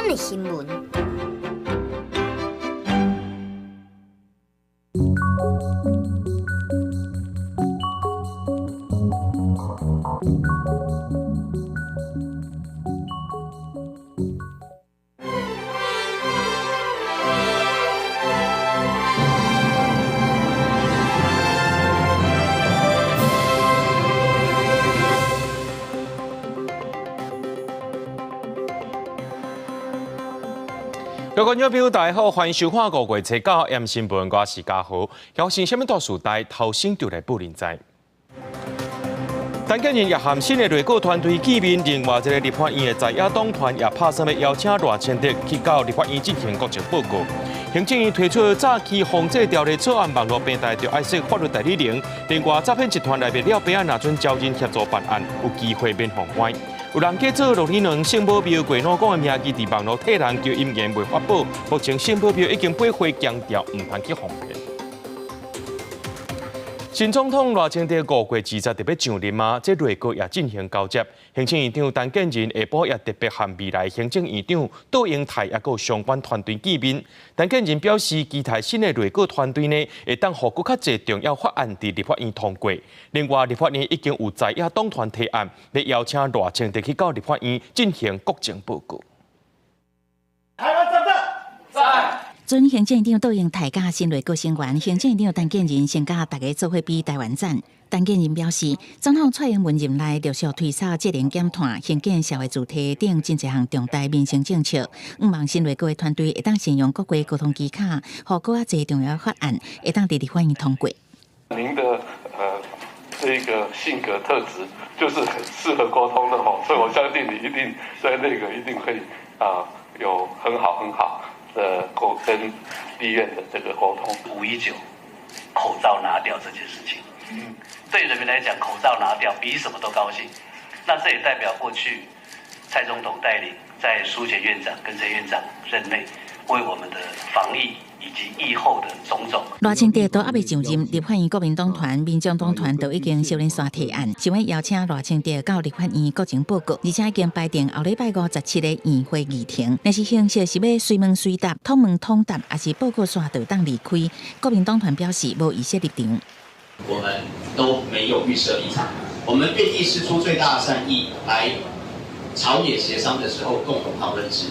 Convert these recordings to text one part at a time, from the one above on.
咱的新聞。各位觀眾朋友，大家好，歡迎收看五月初九暗新聞，我是嘉豪。發生啥物大事代，頭先就來報您知。陳建仁也和新的內閣團隊見面，另外一個立法院的在野黨團也拍算欲邀請賴清德去到立法院進行國情報告。行政院推出詐欺防制條例草案，網路平台就愛設法律代理人。另外，詐騙集團內面了白案，若準招認協助辦案，有機會免放寬。有人假做鹿耳門聖母廟過腦公的名義，佇網路替人求姻緣袂發寶。目前聖母廟已經八歲強調，毋通去哄騙。新總統賴清德5月20就欲上任啊，這內閣也進行交接。行政院長陳建仁下晡也特別和未來行政院長杜英泰也閣相關團隊見面。陳建仁表示，期待新的內閣團隊呢，會當予閣較濟重要法案佇立法院通過。另外，立法院已經有在野黨團提案，欲邀請賴清德去到立法院進行國情報告。台灣在不在？準行政院長杜英泰佮新內閣成員，行政院長陳建仁先佮大家做伙比台灣讚。陳建仁表示，總統蔡英文任內陸續推捒節能減碳、興建社會住宅等真濟項重大民生政策，向望新內閣的團隊會當善用國家溝通機巧，予閣較濟重要法案會當佇立法院通過。您的這個性格特質就是很適合溝通的吼，所以我相信你一定在內閣一定可以啊，有很好很好的溝跟立院的這個溝通。519口罩拿掉這件事情，對人民來講，口罩拿掉比什麼都高興。那這也代表過去蔡總統帶領，在蘇前院長跟陳院長任內，為我們的防疫以及疫後的種種。賴清德都猶未上任，立法院國民黨團、民眾黨團都已經相連紲提案，想欲邀請賴清德到立法院國情報告，而且已經排定後禮拜五十七个院會議程。若是形式是欲隨問隨答、統問統答，抑是報告煞就當離開？國民黨團表示無預設立場。我們都沒有預設立場，我們願意釋出最大的善意，來朝野協商的時候共同討論制。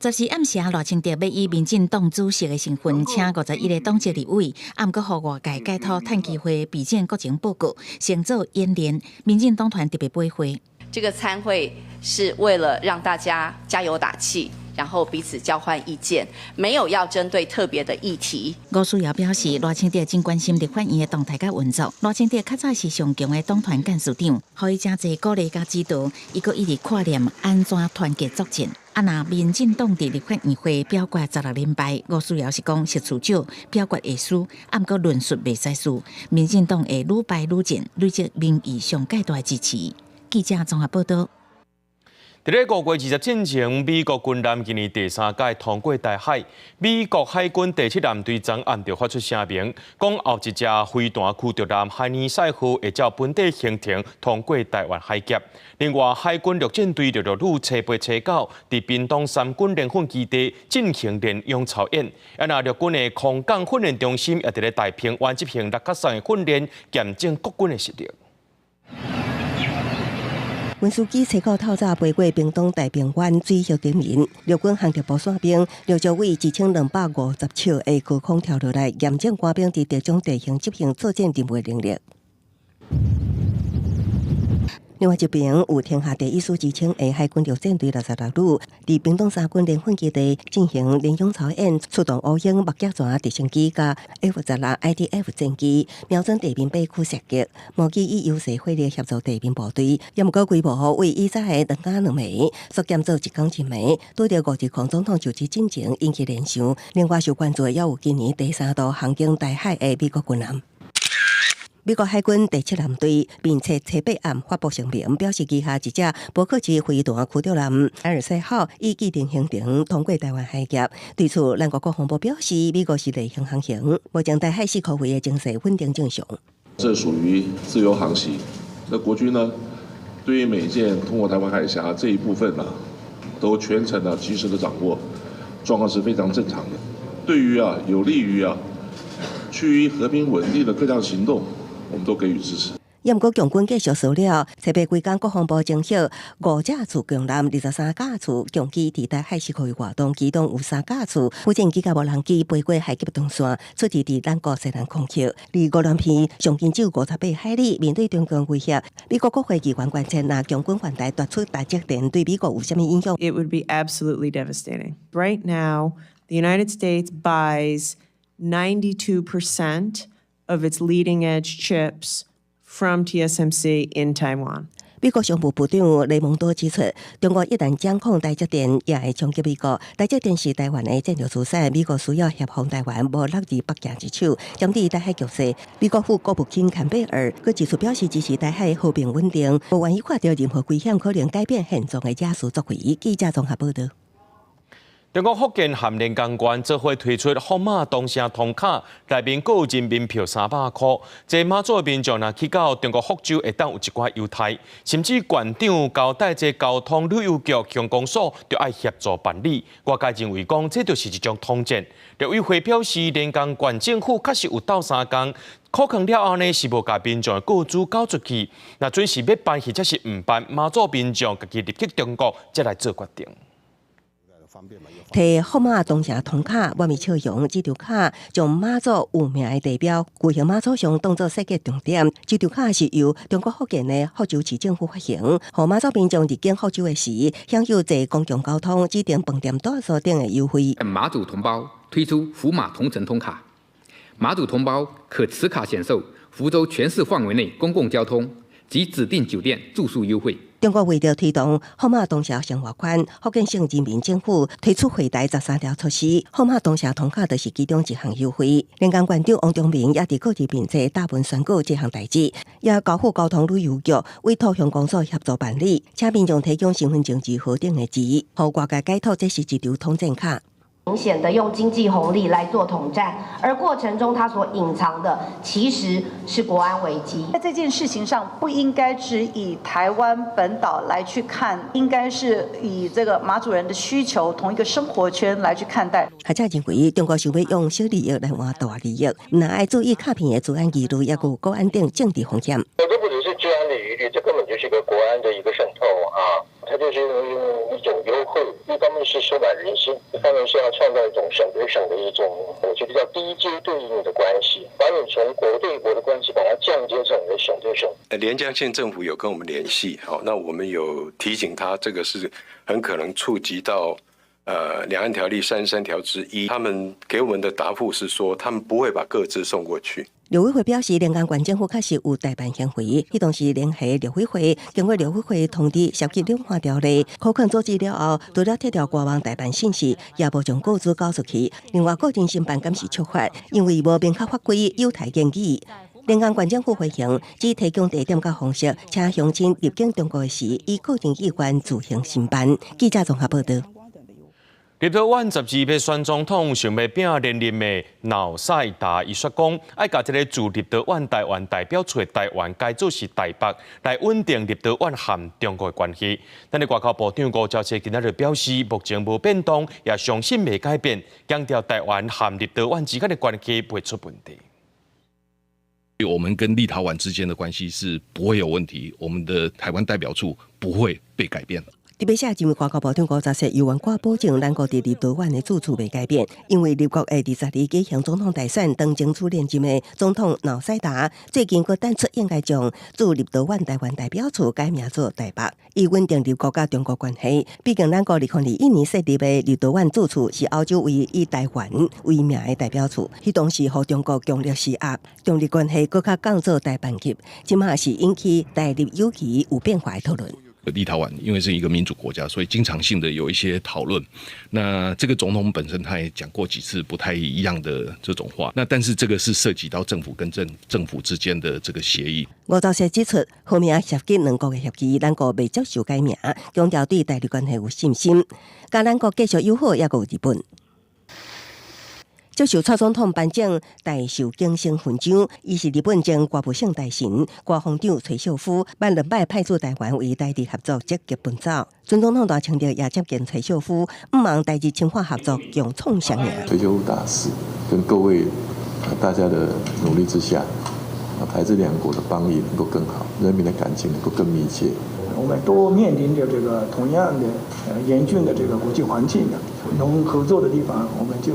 十四暗時，賴清德欲以民進黨主席的身份，請51個黨籍立委，毋過予外界解套趁機會備戰國情報告，先做演練。民進黨團特別陪會。這個參會是為了讓大家加油打氣，然後彼此交換意見，沒有要針對特別的議題。吳思瑤表示，賴清德真關心立法院的動態佮運作。賴清德較早是上強的黨團幹事長，予伊誠濟鼓勵佮指導，伊閣一直看念按怎團結作戰。啊，若民進黨佇立法院會表決16連敗，吳思瑤是講席次少，表決會輸，啊，毋過論述袂使輸。民進黨會愈敗愈戰，累積民意上蓋大支持。記者綜合報導。佇咧5月20進前，美國軍艦今年第三擺通過台海。美國海軍第七艦隊昨暗就發出聲明，講後一隻飛彈驅逐艦海尼賽號會照本底行程通過台灣海峽。另外，海軍陸戰隊陸陸女初八、初九佇屏東三軍聯訓基地進行聯勇操演。啊，若陸軍的空降訓練中心也佇咧太平灣執行六角山的訓練，驗證國軍的實力。運輸機初九透早飛過屏東太平灣水域頂面，陸軍航特部傘兵陸續對1250尺的高空跳落來，驗證官兵佇特種地形執行作戰任務能力。另外一邊，有天下第一師之稱的海軍陸戰隊66旅，佇屏東三軍聯訓基地進行聯勇操演，出動烏鷹目擊船直升機佮 F-16 IDF 戰機，瞄準地面靶區射擊，無機以優勢火力協助地面部隊。也毋過規模為以早的兩加兩暝，縮減做一工一暝，拄著吳日狂總統就職進前引起聯想。另外受關注的，也有今年第三度航經台海的美國軍艦。美國海軍第七艦隊並且初八暗發布聲明，表示旗下一隻伯克級飛彈驅逐艦埃爾賽號以既定行程通過台灣海峽。對此，咱國國防部表示，美國是例行航行，目前台海四區域的情勢穩定正常。這屬於自由航行。那國軍呢，對於每艦通過台灣海峽這一部分呢，都全程的及時的掌握，狀況是非常正常的。對於有利於趨於和平穩定的各項行動，我們都給予支持。毋過共軍繼續騷擾，初八規工國防部偵獲五架次共艦、23架次共機佇台海區域活動，其中有三架次無人機佮無人機飛過海峽中線，出入佇咱國西南空域。離鵝鑾鼻上近只有58海里。面對中共威脅，美國國會議員關切，若共軍犯台奪取台積電，對美國有啥物影響？It would be absolutely devastating. Right now, the United States buys 92% of its leading edge chips from TSMC in Taiwan. 美國商務部長雷蒙多指出，中國一旦掌控台積電，也會衝擊美國。台積電是台灣的戰略資產，美國需要協防台灣，無落佇北京之手。針對台海局勢，美國副國務卿坎貝爾閣指出表示支持台海和平穩定，無願意看著任何危險可能改變現狀的惹事作為。記者綜合報道。中國福建和連江縣做伙推出福馬同城通卡，內面閣有人民票300箍。這馬祖的民眾若去到中國福州，會當有一寡優待，甚至縣長交代這交通旅遊局鄉公所，就愛協助辦理。外界認為講，這就是一種統戰。陸委會表示，連江縣政府確實有鬥相共，可能了後呢是無共民眾的個資交出去。若準是欲辦或者是毋辦，馬祖民眾家己入去中國，才來做決定。提福馬同城通卡，我咪笑容。這張卡將馬祖有名的地標，巨型媽祖像當做設計重點。這張卡是由中國福建的福州市政府發行，予馬祖民眾入境福州的時，享有坐公共交通、指定飯店住宿等的優惠。馬祖同胞推出福馬同城通卡，馬祖同胞可持卡享受福州全市範圍內公共交通及指定酒店住宿優惠。中國為著推動福馬同城生活圈，福建省人民政府推出惠台13條措施，福馬同城通卡就是其中一項優惠。連江縣長王忠明也佇個人面前貼文宣告這項代誌，也交付交通旅遊局委託鄉公所協助辦理，請民眾提供身份證字號等的字，予外界解讀這是一張統戰卡。明顯的用經濟紅利來做統戰，而過程中他所隱藏的其實是國安危機。在這件事情上，不應該只以台灣本島來去看，應該是以這個馬祖人的需求，同一個生活圈來去看待。學者認為，中國想欲用小利益來換大利益，若愛注意卡片的資安疑慮，抑閣有國安等政治風險。這不只是治安的疑慮，這根本就是一個國安的一個滲透啊！它就是用一種優惠，一方面是收買人心，一方面是要創造一種省對省的一種，我覺得叫低階對應的關係，把你從國對國的關係，把它降階成為省對省。連江縣政府有跟我們聯繫，好，那我們有提醒他，這個是很可能觸及到兩岸條例33條之一，他們給我們的答覆是說，他們不會把個資送過去。陸委會表示，連江縣政府確實有代辦行為，彼當時聯繫陸委會，經過陸委會通知涉及兩岸條例，可能阻止了後，除了撤掉官網代辦信息，也無將個資交出去。另外，個人申辦敢是觸法，因為無明確法規友台言語。連江縣政府回應，只提供地點佮方式，請鄉親入境中國時，以個人意願自行申辦。記者綜合報道。立陶宛12欲選總統，想欲拼連任的瑙塞達，伊說講愛共這个駐立陶宛台灣代表處的台灣改做是台北，來穩定立陶宛和中國的關係。咱的外交部長吳釗燮今仔日表示，目前無變動，也相信袂改變，強調台灣和立陶宛之間的關係袂出問題。我們跟立陶宛之間的關係是不會有問題，我們的台灣代表處不會被改變。特別是認為外交部長吳釗燮猶原掛保證，咱國佇立陶宛的駐處袂改變，因為立國的22舉行總統大選，當爭取連任的總統瑙塞達最近閣淡出應該將駐立陶宛台灣代表處改名做台北，以穩定立國佮中國關係。畢竟咱國2021年設立的立陶宛駐處是歐洲唯一以台灣為名的代表處，彼當時予中國強力施壓，中立關係閣較降做代辦級，這馬是引起台立友誼有變化的討論。立陶宛因為是一個民主國家，所以經常性的有一些討論。那這個總統本身他也講過幾次不太一樣的這種話。那但是這個是涉及到政府跟政府之間的這個協議。吳釗燮指出，號名涉及兩國的協議，咱國袂接受改名，強調對台立關係有信心。佮咱國繼續友好，抑閣有日本。接受蔡總統頒獎大綬景星勳章，伊是日本前國務省大臣、國防長崔秀夫，捌兩擺派駐台灣為台日合作積極奔走。前總統賴清德也接見崔秀夫，向望台日深化合作，共創雙贏。崔秀夫大使跟各位大家的努力之下，台日兩國的邦誼能夠更好，人民的感情能夠更密切。我們都面臨着這個同樣的嚴峻的這個國際環境，能合作的地方，我們就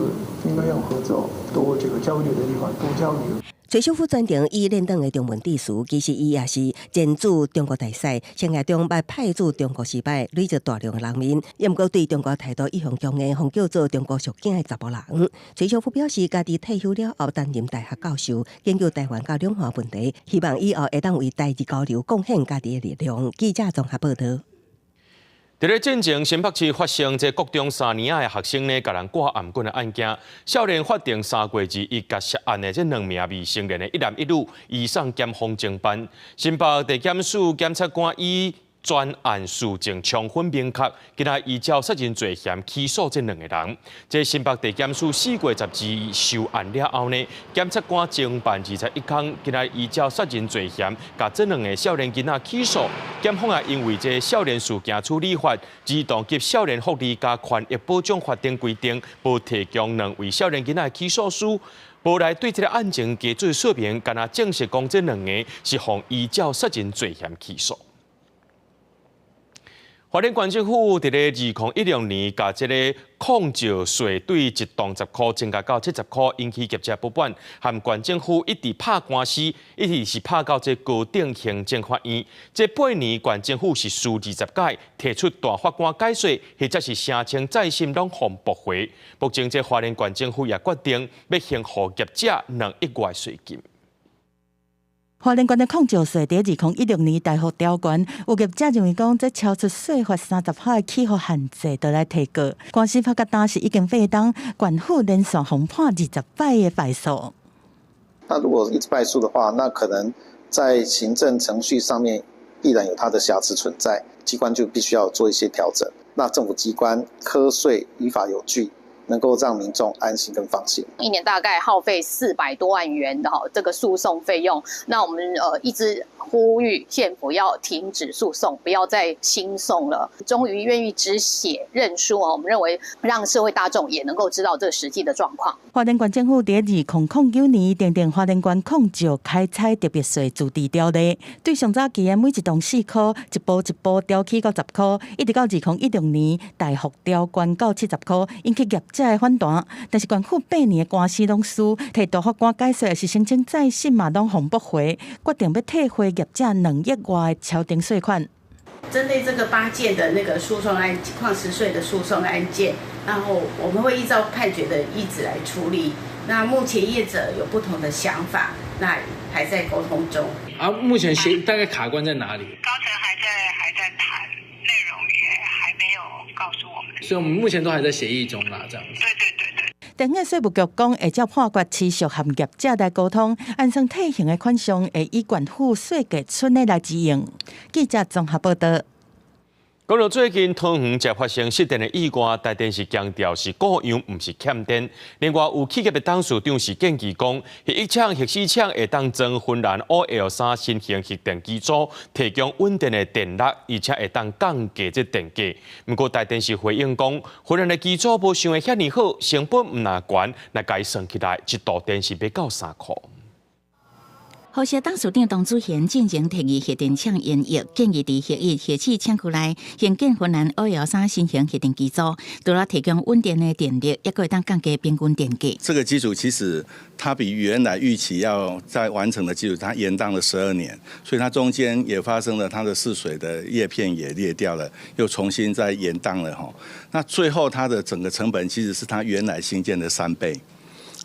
應該要合作；多這個交流的地方，多交流。崔秀夫專程以練等的中文致辭，其實伊也是前駐中國大使，生涯中捌派駐中國四擺，累積大量的人面。也毋過對中國態度一向強硬，予叫做中國上驚的查埔人。崔秀夫表示，家己退休了後擔任大學教授，研究台灣佮兩岸問題，希望以後會當為台日交流貢獻家己的力量。記者綜合報導。佇咧進前新北市發生這國中3年仔的學生呢，共人掛頷頸的案件，少年法庭3月21共涉案的這兩名未成年的一男一女移送檢方偵辦。新北地檢署檢察官以專案事證充分明確，今仔依照殺人罪嫌起訴這兩個人。這新北地檢署4月12收案了後呢，檢察官偵辦21工，今仔依照殺人罪嫌，共這兩个少年囡仔起訴。檢方也因為這少年事件處理法、兒童及少年福利佮權益保障法等規定，無提供兩位少年囡仔的起訴書，無來對這个案情加做說明，干焦證實講這兩個是予依照殺人罪嫌起訴。花蓮縣政府佇咧2016年，共這个礦石稅對一棟10箍增加到70箍，引起業者不滿，和縣政府一直拍官司，一直是拍到這高等行政法院。這8年，縣政府是輸20屆，提出大法官解說，或者是聲稱再審攏予駁回。目前，這花蓮縣政府也決定欲刑予業者2億外稅金。花蓮縣的礦石稅佇2016年大幅調懸，有業者認為講，這超出稅法30%的起幅限制，就來提告。官司拍到今是已經8冬，縣府連續予判20擺的敗訴。那如果一直敗訴的話，那可能在行政程序上面必然有它的瑕疵存在，機關就必須要做一些調整。那政府機關課稅於法有據，能夠讓民眾安心跟放心。一年大概耗費400多萬元的哈這個訴訟費用，那我們一直呼籲縣府要停止訴訟，不要再新訟了。終於願意止血認輸啊！我們認為讓社會大眾也能夠知道這個實際的狀況。花蓮縣政府佇2009年訂定花蓮縣礦石開採特別稅自治條例，對上早期的每一棟4箍，一步一步調起到10箍，一直到2016年大幅調懸到70箍，引起業者的反彈。但是縣府8年的官司攏輸，提大法官解說是申請再審嘛，攏予駁回，決定欲退回業者2億外的超徵稅款。針對這個8件的那個訴訟案，礦石稅的訴訟案件，然後我們會依照判決的意旨來處理。那目前業者有不同的想法，那還在溝通中。啊，目前協大概卡關在哪裡？高層還在談，內容也還沒有告訴我們。所以，我們目前都還在協議中啦，這樣子。對對對對。地方稅務局講，會照判決持續和業者來溝通，按算退還的款項會以縣府稅計出的來支應。記者綜合報導。講到最近桃園才發生失電的意外，台電是強調是故障，毋是欠電。另外有企業的董事長是建議講，核一廠、核四廠會當裝芬蘭 OL3新型核電機組，提供穩定的電力，而且會當降低這電價。毋過台電是回應講，芬蘭的機組無想的遐爾好，成本毋若懸，若共伊算起來，一度電是欲到3箍。予惜董事長董子賢進前提議核電廠延役，建議佇核一、核四廠區內興建芬蘭 OL3新型核電機組，除了提供穩定的電力，抑閣會當降低平均電價。這個機組其實它比原來預期要再完成的機組，它延宕了12年，所以它中間也發生了它的試水的葉片也裂掉了，又重新再延宕了哈。那最後它的整個成本其實是它原來興建的3倍。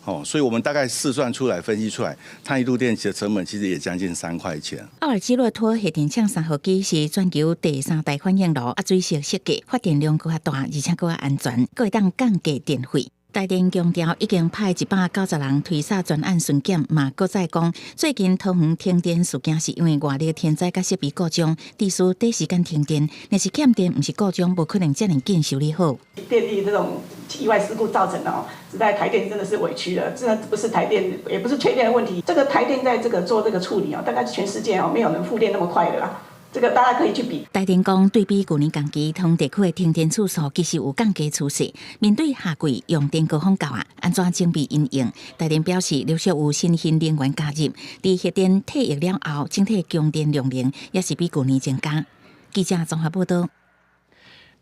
哦，所以我們大概試算出來、分析出來，它一度電的成本其實也將近3塊錢。奧爾基洛托核電廠3號機是全球第三代反應爐，啊，水色設計，發電量閣較大，而且閣較安全，閣會當降低電費。台電強調已經派190人推捒專案巡檢，嘛閣再講，最近桃園停電事件是因為外力天災佮設備故障，致使短時間停電。若是欠電，毋是故障，無可能遮爾緊修理好。電力這種意外事故造成的哦，實在台電真的是委屈了，這不是台電，也不是缺電的問題。這個台電在這個做這個處理哦，大概全世界哦，沒有人復電那麼快的啦。這個大家可以去比。台電講，對比舊年同期，桃園地區的停電次數其實有降低趨勢。面對夏季用電高峰到啊，按怎準備因應？台電表示，陸續有新興能源加入，佇核電退役了後，整體供電量能也是比舊年增加。記者綜合報道。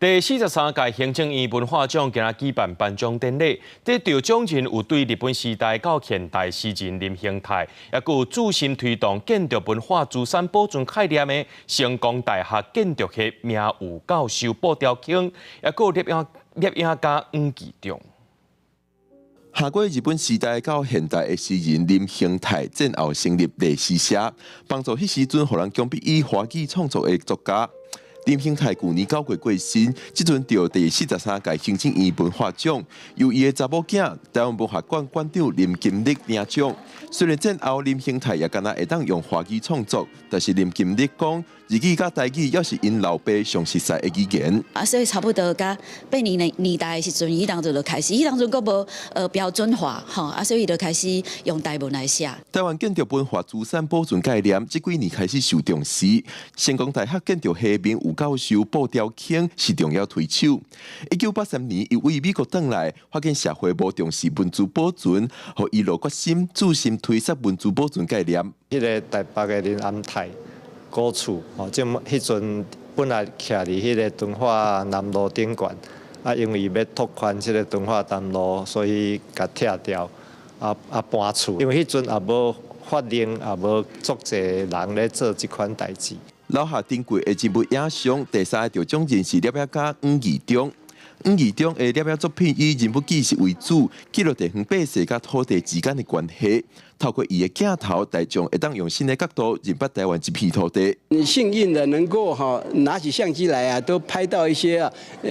第43屆行政院文化獎今仔舉辦頒獎典禮，得獎人有對日本時代到現代詩人林興泰，也有注心推動建築文化資產保存概念的成功大學建築系名譽教授布兆卿，也有攝影家黃其中。下過日本時代到現代的詩人林興泰戰後成立麗詩社，幫助彼時陣予人強迫以華語創作的作家。林興泰舊年9月過身，這陣得第43屆行政院文化獎，由伊的查某囝台灣文學館館長林金麗領獎。雖然戰後林興泰也敢若會當用華語創作，但是林金麗講，日語佮台語猶是𪜶老爸上熟似的語言。啊，所以差不多佮80年代的時陣，彼當陣就開始，彼當陣閣無標準化，吼，啊，所以就開始用台文來寫。台灣建築文化資產保存概念，這幾年開始受重視。成功大學建築系名譽教授布兆卿是重要推手。1983年，伊為美國轉來，發現社會無重視文字保存，予伊落決心，注心推捒文字保存概念。彼個台北的林安泰古厝，吼，這彼陣本來徛佇彼個敦化南路頂懸，啊，因為欲拓寬這個敦化南路，所以共拆掉，啊搬厝。因為彼陣也無法令，也無足濟人咧做這款代誌。留下珍貴的人物影像，第三個得獎人是攝影家黃義中。黃義中的攝影作品以人物紀實為主，記錄地方百姓佮土地之間的關係。透過伊的鏡頭，大眾會當用新的角度認捌台灣這片土地。你幸運的能夠哈拿起相機來啊，都拍到一些啊，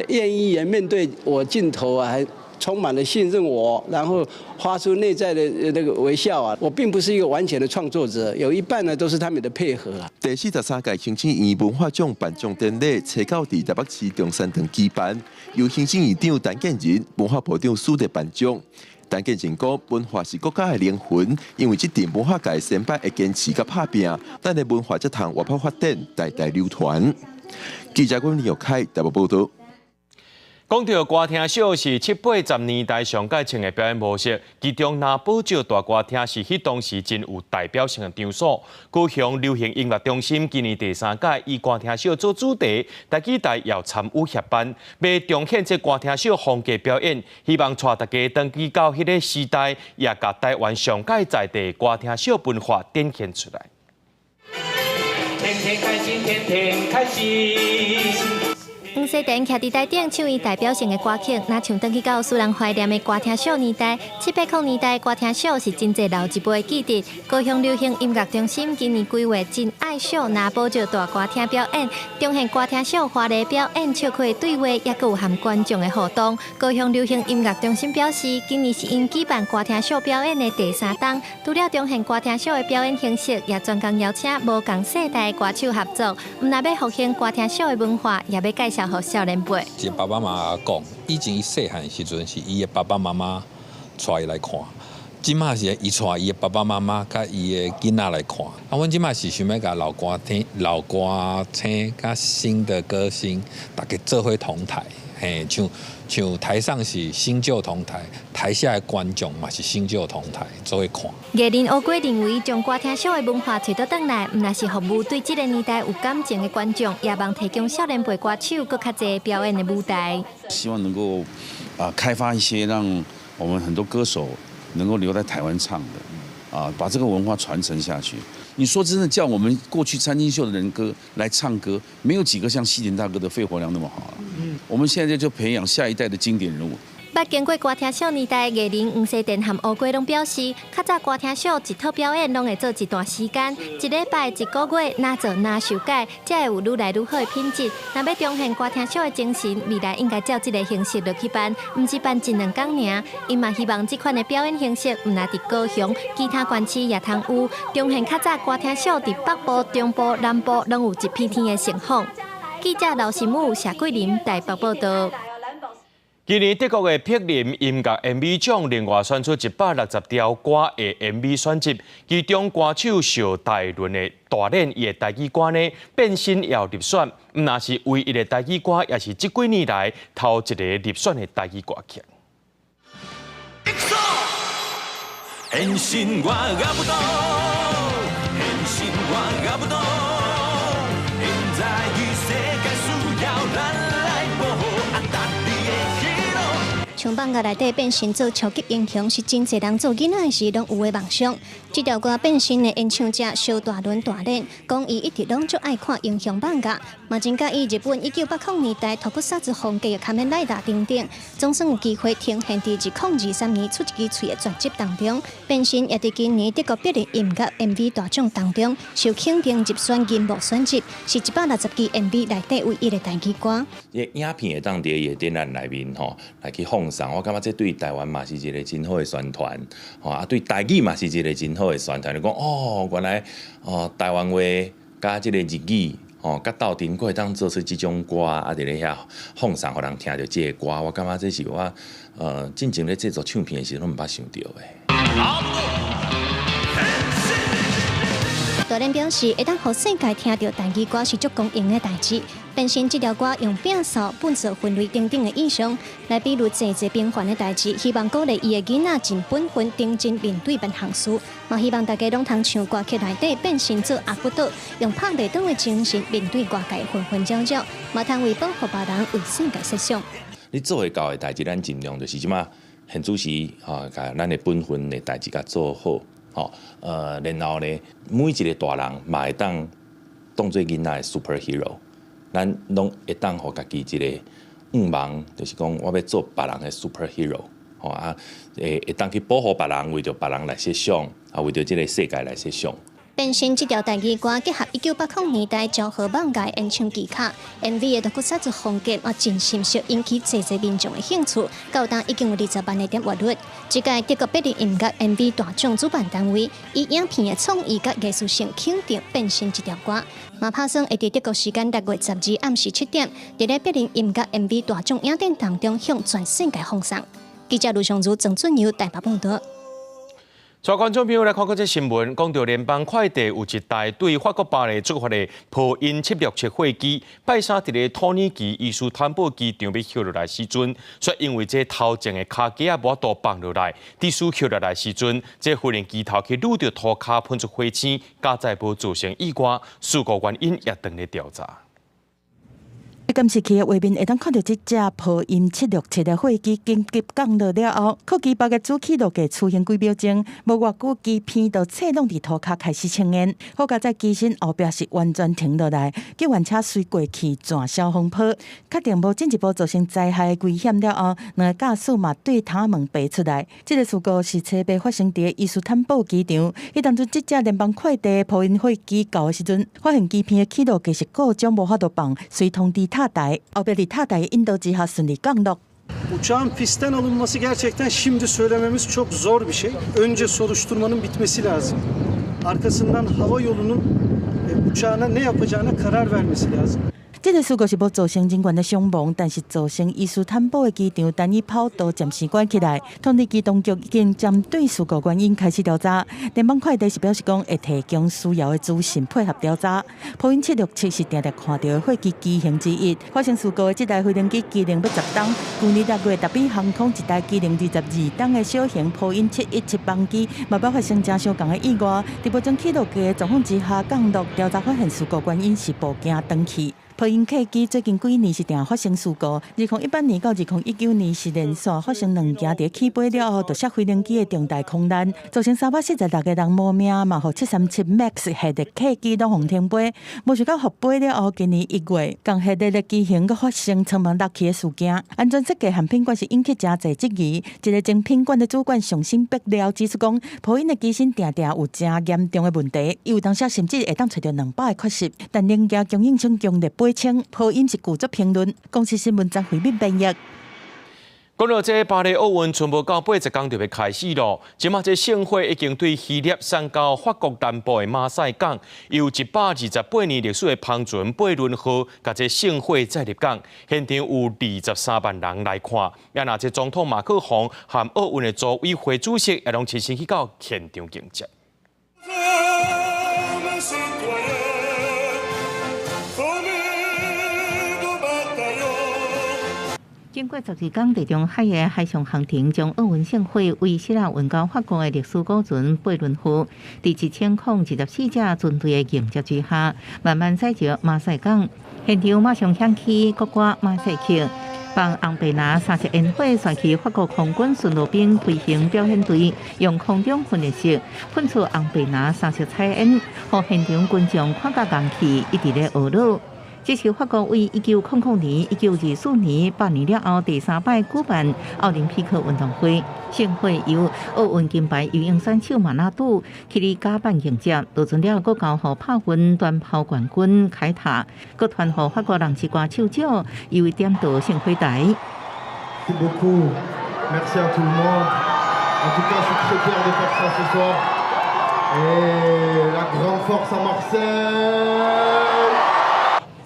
願意面對我鏡頭啊，還充滿了信任我，然後發出內在的那個微笑啊。我並不是一個完全的創作者，有一半呢都是他們的配合啊。第43屆行政院文化獎頒獎典禮，初九佇台北市中山堂舉辦，由行政院長陳建仁、文化部長蘇德頒獎。陳建仁講，文化是國家的靈魂，因為這陣文化界先輩的堅持佮拍拚，咱的文化才通活潑發展，代代流傳。記者阮李玉凱台北報道。講到歌廳秀是七八十年代上蓋興的表演模式，其中藍寶石大歌廳是彼當時真有代表性的場所。高雄流行音樂中心今年第三屆以歌廳秀做主題，台語台也參與協辦，欲重現這歌廳秀風格表演，希望帶大家轉去到彼个時代，也共台灣上蓋在地歌廳秀文化展現出來。天天開心，天天開心。黃西田徛佇台頂唱伊代表性的歌曲，若像轉去到使人懷念的歌廳秀年代，七八零年代歌廳秀是真濟老一輩的記憶。高雄流行音樂中心今年規劃真愛秀藍寶石大歌廳表演，重現歌廳秀華麗表演、笑詼對話，抑閣有和觀眾的互動。高雄流行音樂中心表示，今年是𪜶舉辦歌廳秀表演的第三冬，除了重現歌廳秀的表演形式，也專工邀請無仝世代的歌手合作，毋但欲復興歌廳秀的文化，也欲介紹予少年輩。一爸爸媽媽講，以前伊細漢時陣是伊的爸爸媽媽帶伊來看，這馬是伊帶伊的爸爸媽媽佮伊的囡仔來看。啊，阮這馬是想欲共老歌聽、老歌星佮新的歌星，大家做伙同台，嘿，像台上是新舊同台，台下的觀眾嘛是新舊同台做伙看。藝人烏龜認為，將歌廳秀的文化揣倒轉來，毋但是服務對這個年代有感情的觀眾，也望提供少年輩歌手閣較濟表演的舞台。希望能夠啊開發一些讓我們很多歌手能夠留在台灣唱的，啊，把這個文化傳承下去。你說真的，叫我們過去餐廳秀的人歌來唱歌，沒有幾個像西田大哥的肺活量那麼好了。嗯，我們現在就培養下一代的經典人物。捌經過歌廳秀年代藝人黃西田和烏龜攏表示，較早歌廳秀一套表演攏會做一段時間，一禮拜、一個月，若做若修改，才會有愈來愈好的品質。若欲重現歌廳秀的精神，未來應該照這个形式落去辦，毋是辦一兩工爾。𪜶嘛希望這款的表演形式，毋但佇高雄，其他縣市也通有，重現較早歌廳秀佇北部、中部、南部攏有一片天的盛況。記者劉新武、謝桂林台北報道。今年德國的柏林音樂 MV 獎另外選出160條歌的 MV 選集，其中歌手邵大倫的大練伊的台語歌呢變身也入選，毋但是唯一的台語歌，也是這幾年來頭一個入選的台語歌曲。変身我阿不懂，変身我阿不懂，現在世界需要咱來保護阿達的像放假內底變身做超級英雄，是真濟人做囡仔時攏有的夢想。這條歌變身的演唱者蕭大倫大練，講伊一直攏足愛看英雄漫畫，嘛真佮意日本1980年代特庫薩茲風格的仮面ライダー等等，總算有機會呈現佇2023年出一支喙的專輯當中。變身也佇今年德國柏林音樂 MV 大獎當中受肯定入選銀幕選集，是160支 MV 內底唯一的台語歌。影片會當佇伊的展覽內面吼來去放送，我感覺這對台灣嘛是一个真好的宣傳，吼啊對台語嘛是一个真好的宣傳。就講哦，原來哦台灣話佮這个日語吼，佮鬥陣閣會當做出這種歌，啊佇咧遐放送，予人聽著這个歌，我感覺這是我進前咧製作唱片的時陣攏毋捌想著的。大練表示，會當予世界聽著台語歌是足光榮的代誌。變身這條歌用摒掃、糞掃分類等等的意象，來比喻濟濟平凡的代誌，希望鼓勵伊的囡仔盡本分、認真面對別項事。嘛希望大家攏通像歌曲內底變身做阿不倒，用拍袂擋的精神面對外界紛紛擾擾，嘛通為保護別人、為世界設想。你做會到的代誌，咱盡量就是這馬現主時吼，共咱的本分的代誌共做好。吼，然後呢，每一个大人嘛會當當做囡仔的 super hero，咱攏會當予家己一个願望，就是講我欲做別人的 super hero，吼啊，會當去保護別人，為著別人來設想，啊，為著這个世界來設想。變身這條台語歌結合1980年代昭和漫畫演唱技巧，MV 的特庫薩茲風格嘛真深受引起濟濟民眾的興趣。到今已經有20萬的點閱率。這屆德國柏林音樂 MV 大獎主辦單位以影片的創意佮藝術性肯定變身這條歌，嘛拍算會佇德國時間6月12暗時7點，佇咧柏林音樂 MV 大獎影展當中向全世界放送。記者盧尚如、鄭俊友台北報導。帶觀眾朋友來看看這新聞，講著聯邦快遞有一台對法國巴黎出發的波音767貨機，拜三佇咧土耳其伊斯坦布爾機場欲歇落來時陣，卻因為這頭前的跤架仔無法度放落來，佇需歇落來時陣，這飛行機頭去擼著塗跤噴出火星，佳哉無造成意外，事故原因也當咧調查。監視器的畫面會當看著這隻波音767的貨機緊急降落了後，客機包的主起落架出現幾秒鐘，無偌久機片就切攏佇塗跤開始青煙，好佳哉機身後壁是完全停落來，救援車隨過去轉消風坡，確定無進一步造成災害的危險了後，兩个駕駛嘛對窗門爬出來。這个事故是初八發生佇伊斯坦布爾機場，彼當陣這隻聯邦快遞波音貨機到的時陣，發現機片的起落架是故障無法度放，隨通知塔台，後壁佇塔台引導之下順利降落。 Uçağın pistten alınması gerçekten şimdi söylememiz çok zor bir şey. Önce soruşturmanın bitmesi lazım. Arkasından hava yolunun uçağına ne yapacağına karar vermesi lazım. 這个事故是無造成人員的傷亡，但是造成伊斯坦布爾機場單一跑道暫時關起來。土耳其當局已經針對事故原因開始調查。聯邦快遞是表示講會提供需要的資訊配合調查。波音767是定定看著的貨機機型之一。發生事故的這台飛行機機齡欲10冬，舊年6月達美航空一台機齡22冬的小型波音717班機，嘛捌發生誠相仝的意外。佇無裝起落架的狀況之下降落，調查發現事故原因是部件斷去。波音客機最近幾年是定發生事故，2018年到2019年是連續發生兩架佇起飛了後墜下飛行機的重大空難，造成346個人無命，嘛予737 MAX 系列客機攏予停飛。無想到復飛了後，今年1月，仝系列的機型閣發生艙門落去的事件，安全設計和品管是引起誠濟質疑。一個前品管的主管上新爆料指出講，波音的機身定定有誠嚴重的問題，有當時甚至會當揣著200個缺失，但零件供應商強烈駁稱，波音是拒絕評論。公視新聞張惠敏編譯。講到這巴黎奧運，賰無夠80工就欲開始囉。這馬這聖火已經對希臘送到法國南部的馬賽港，由128年歷史的帆船貝倫號，共這聖火載入港。現場有23萬人來看。也若這總統馬克宏和奧運的組委會主席也攏親身去到現場迎接。經過12工，地中海的海上航程將奧運聖火為希臘運到法國的歷史古船貝倫號，佇1024隻船隊的迎接之下，慢慢駛入馬賽港。現場馬上響起國歌馬賽曲，放紅白藍三色煙火，旋起法國空軍巡邏兵飛行表演隊用空中噴熱式噴出紅白藍三色彩煙，予現場觀眾看甲戇去，一直咧學咾。這是法國為1900年、1924年8年了後第三擺舉辦奧林匹克運動會。盛會由奧運金牌游泳選手馬納杜去佇甲板迎接，落船了閣交予帕運短跑冠軍凱塔，閣傳予法國人一歌手獎，伊為點著聖火台。 Merci beaucoup, merci à tout le monde. En tout cas, je suis très fier de faire ça ce soir. Et la grande force à Marseille.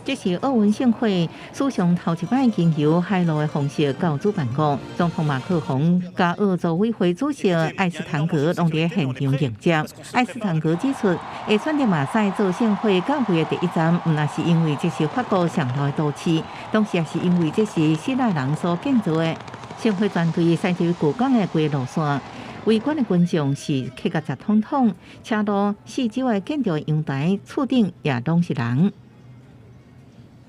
這是奧運盛會史上頭一擺經由海陸的方式到主辦國，總統馬克宏佮奧組委會主席艾斯坦格攏佇現場迎接。艾斯坦格指出，會選擇馬賽做聖火到位的第一站，毋但是因為這是法國上老的都市，同時也是因為這是希臘人所建造的。聖火團隊駛入舊港的規路線，圍觀的觀眾是客甲雜統統，車路四周的建築陽台、厝頂也攏是人。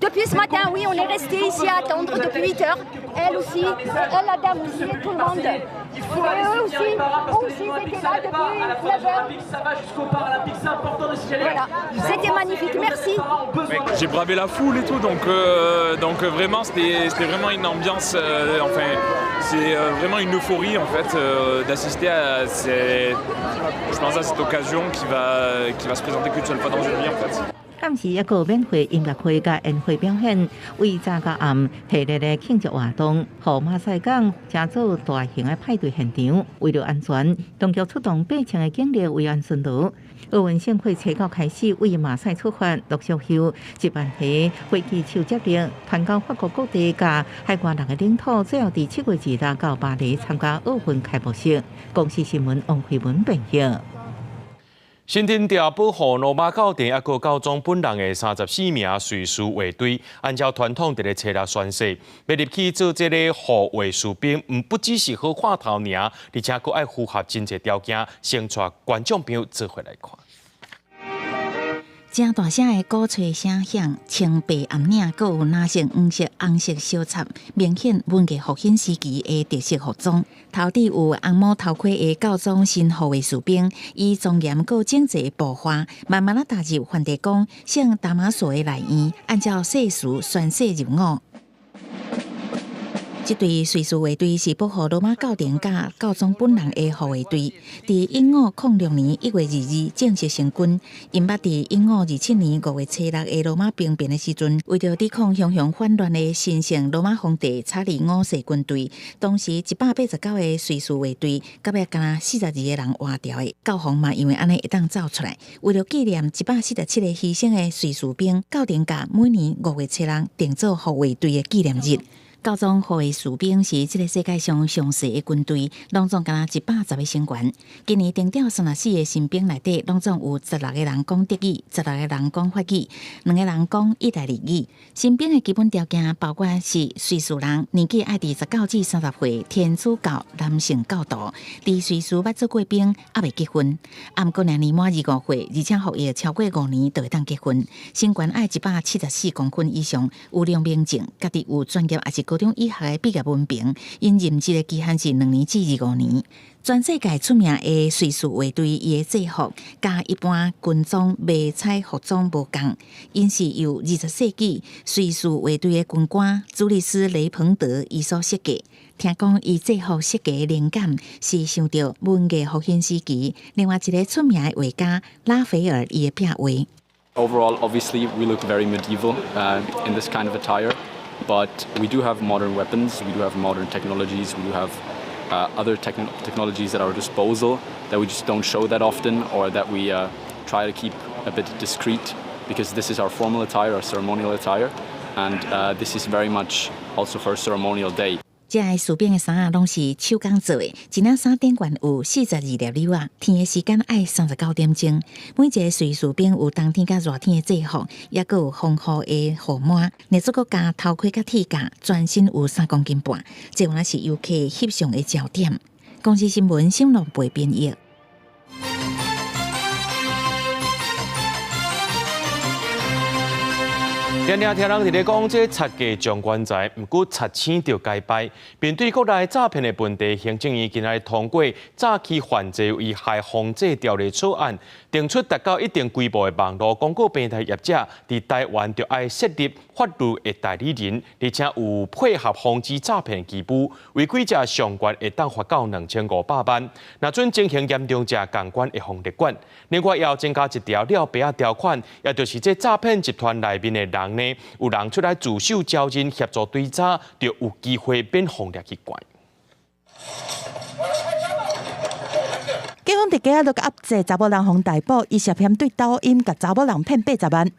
Depuis ce matin, oui, on est resté ici à attendre depuis 8 heures. Elle aussi, elle, la dame aussi, tout le monde. Et eux aussi, eux aussi, ils étaient là depuis 9 heures. Voilà, c'était magnifique, merci. J'ai bravé la foule et tout, donc vraiment, c'était vraiment une ambiance, enfin, c'est vraiment une euphorie en fait d'assister à ces, je pense à cette occasion qui va se présenter qu'une seule fois dans une vie en fait. 暗時猶閣有免費音樂會佮煙火表演，為早到暗系列的慶祝活動，予馬賽港成做大型的派對現場。為了安全，當局出動8000個警力維安巡邏。奧運盛會初九開始為馬賽出發，陸續有1萬個火炬手接力，傳到法國各地佮海外六個領土，最後佇7月26到巴黎參加奧運開幕式。公視新聞王慧文編譯。新天地保護羅馬教廷抑閣教宗本人的34名隨侍衛隊，按照傳統佇咧初六宣誓，欲入去做這個護衛士兵，毋不只是好看頭爾，而且閣愛符合真濟條件，先帶觀眾朋友做伙來看。誠大聲的鼓吹聲響，青白暗領，閣有藍色、黃色、紅色相插，明顯文藝復興時期的特色服裝。頭頂有紅帽頭盔的教宗神護衛士兵，以莊嚴閣整齊的步伐，慢慢仔踏入梵蒂岡聖達馬索的內院，按照誓詞宣誓入伍。這隊隨侍衛隊是保護羅馬教廷佮教宗本人的護衛隊，佇1506年1月22日正式成軍。𪜶捌佇1527年5月初六的羅馬兵變的時陣，為著抵抗洶洶反亂的神聖羅馬皇帝查理五世軍隊，當時189個隨侍衛隊，到尾干焦42個人活著的。教皇嘛因為按呢會當走出來，為著紀念147個犧牲的隨侍兵，教廷共每年5月初六定做護衛隊的紀念日。教宗護衛士兵是這个世界上上細的軍隊，攏總敢若110個成員。今年徵調34個新兵內底，攏總有16個人講德語，16個人講法語，兩個人講義大利語。新兵的基本條件包括是瑞士人，年紀愛佇19至30歲，天主教男性教徒，佇瑞士捌做過兵，猶未結婚。啊，毋過若年滿25歲，而且服役超過5年，就會當結婚。身懸愛174公分以上，有良民證，家己有專業抑是高中以下的畢業文憑，𪜶任職的期限是2年至25年。全世界出名的瑞士衛隊，伊的制服佮一般軍裝迷彩服裝無仝，𪜶是由20世紀瑞士衛隊的軍官朱利斯雷彭德伊所設計。聽講伊制服設計的靈感是受著文藝復興時期另外一个出名的畫家拉斐爾伊的壁畫。 Overall, obviously, we look very medieval in this kind of attire, but we do have modern weapons, we do have modern technologies, we do have other technologies at our disposal that we just don't show that often or that we try to keep a bit discreet because this is our formal attire, our ceremonial attire, and this is very much also for a ceremonial day. 這个士兵的衫仔攏是手工做的，一領衫頂懸有42粒紐仔，添的時間愛39點鐘。每一个瑞士兵有冬天佮熱天的制服，抑閣有防護的護腕，若做閣加頭盔佮鐵甲，全身有3公斤半。這原來是遊客翕相的焦點。公視新聞新浪貝編譯。定定聽人佇咧講，這賊家將棺材，毋過賊星就該敗。面對國內詐騙的問題，行政院今日通過詐欺犯罪危害防制條例草案，定出達到一定規模的網路廣告平台業者，佇台灣就愛設立法律的代理人，而且有配合防止詐騙義務，違規者上懸會當罰到2500萬。若準情形嚴重者，仝款會予列管。另外，也有增加一條了白仔條款，也就是這詐騙集團內面的人呢，有人出來自首招認協助追查，就有機會免予掠去關。警方佇街仔都壓制查某人，予逮捕，伊涉嫌對抖音共查某人騙80萬。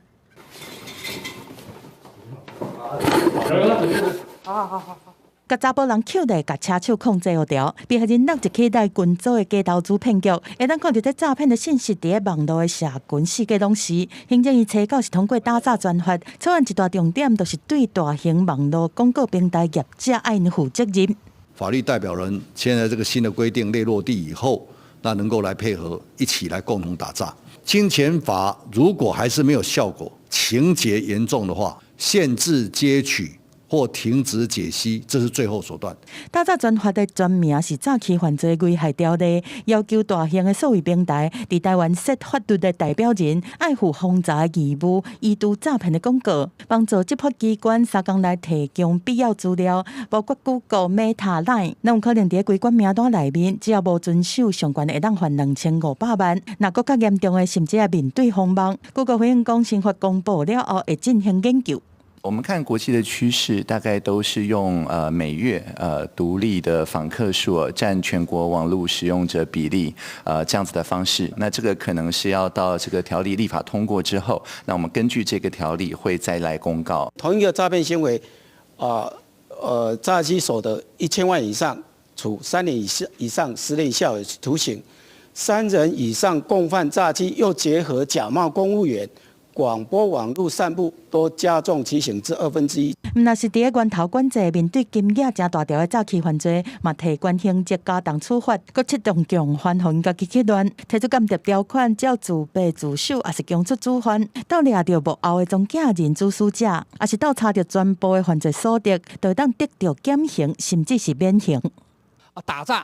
好好好。共查埔人扣來，共車手控制予牢，被害人落入去內群組的假投資騙局，會當看著這詐騙的信息佇咧網路的社群四界攏是。行政院初稿是通過打詐專法，草案一大重點就是對大型網路廣告平台業者愛負責任。法律代表人現在這個新的規定列落地以後，那能夠來配合一起來共同打詐。金錢法如果還是沒有效果，情節嚴重的話，限制接取或停止解析，這是最後手段。打詐專法的全名是《詐欺犯罪危害條例》，要求大型的數位平台佇台灣設法律的代表人，愛負防詐義務，移除詐騙的廣告，幫助執法機關三工內提供必要資料，包括 Google、Meta、Line，若有可能佇規管名單內面，只要無遵守上懸會當罰2500萬。若閣較嚴重的，甚至會面對封網。Google 回應講，新法公布了後會進行研究。我們看國際的趨勢，大概都是用每月獨立的訪客數佔全國網絡使用者比例這樣子的方式。那這個可能是要到這個條例立法通過之後，那我們根據這個條例會再來公告。同一個詐騙行為，詐欺所得1000萬以上，處3年以上10年以下有期徒刑；3人以上共犯詐欺，又結合假冒公務員。廣播網路散布都加重其刑至1/2。毋但是佇咧源頭管制，面對金額誠大條的詐欺犯罪，嘛提懸刑責加重處罰，閣出動共犯，予𪜶家己去亂，提出鑑諜條款，只要自白自首，抑是供出主犯，鬥掠著幕後的中間人主使者，抑是鬥查著全部的犯罪所得，就會當得著減刑，甚至是免刑。打詐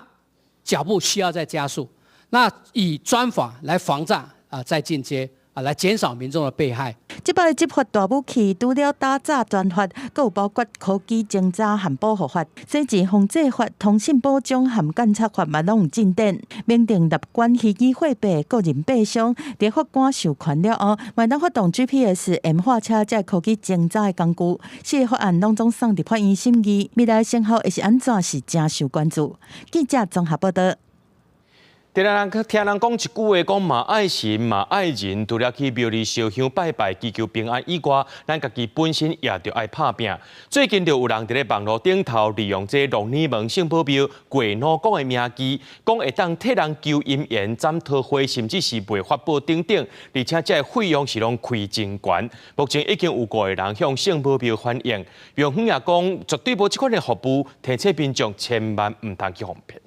腳步需要再加速，那以專法來防詐啊，再進階。啊，來減少民眾的被害。這擺執法大武器，除了打詐專法，閣有包括科技偵查和保護法、洗錢防制法、通信保障和監察法嘛，攏有進展。明定立管虛擬貨幣、個人幣商，佇法官授權了後，嘛會當發動 GPS、演化車這科技偵查的工具。四個法案攏總送入法院審議，未來成效會是按怎，是誠受關注。記者綜合報導。聽人聽人講一句話，講嘛愛神嘛愛人，除了去廟裡燒香拜拜祈求平安以外，咱家己本身也著愛拍拚。最近就有人佇咧網路頂頭利用這鹿耳門聖母廟過腦講的名字，講會當替人求姻緣、斬桃花，甚至是賣法寶等等，而且這個費用是攏開真懸。目前已經有五個人向聖母廟反映，廟方也講絕對無這款的服務，提醒民眾千萬毋通去予騙。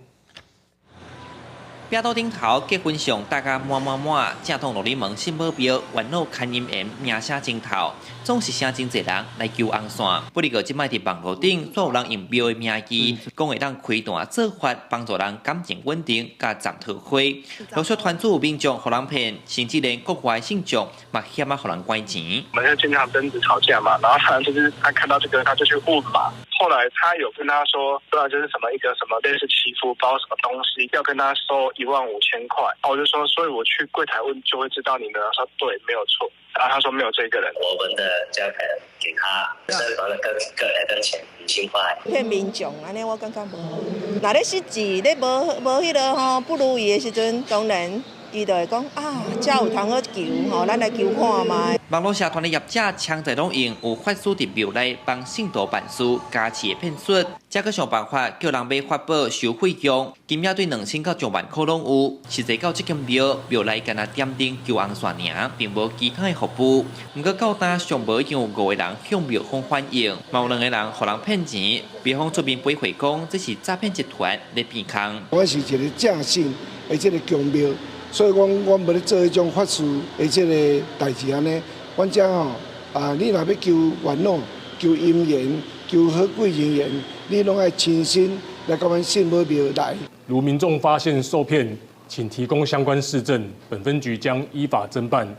壁桌頂頭結婚相大家滿滿滿，正統鹿耳門聖母廟元老牽姻緣名聲真透，總是請真濟人來求紅線。不過這擺佇網路頂，煞有人用廟的名義，講會當開壇做法，幫助人感情穩定，佮斬桃花。陸續傳出民眾予人騙，甚至連國外信眾嘛險仔予人拐錢。我們就經常爭執吵架嘛，然後他就是他看到這個，他就去問嘛。後來他有跟他說，不知道就是什麼一個什麼類似祈福包什麼東西，要跟他收15,000塊。我就說，所以我去櫃台問就會知道你們。他說對，沒有錯。然後他說沒有這個人。我們的價格給他，是跟個人跟錢5,000塊。騙民眾，按呢我感覺無好。若咧失志，咧無無彼個吼不如意的時陣，當然伊就會講啊，遮有通好求吼，咱來求看覓。網路社團的業者槍在攏用有法師佇廟內幫信徒辦事加持的騙術，才閣想辦法叫人買法寶收費用，金額對2000到上萬塊攏有。實際到這間廟，廟內干焦點燈求紅線爾，並無其他的服務。毋過到今上無已經有五個人向廟方反映，嘛有兩個人予人騙錢，廟方出面回回講這是詐騙集團咧變空。我是一個正信的這個宮廟，所以講我無咧做彼種法事的這個代誌按呢。阮遮吼啊，你若欲求元老、求姻緣、求好貴人緣，你攏愛親身來到阮聖母廟來。如民眾發現受騙，請提供相關事證，本分局將依法偵辦，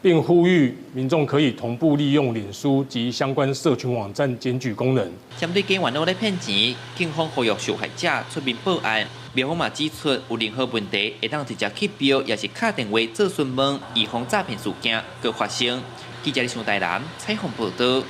並呼籲民眾可以同步利用臉書及相關社群網站檢舉功能。針對假元老咧騙錢，警方呼籲受害者出面報案。廟方嘛指出，有任何問題會當直接去廟，抑是敲電話做詢問，預防詐騙事件閣發生。記者李上台南採訪報導。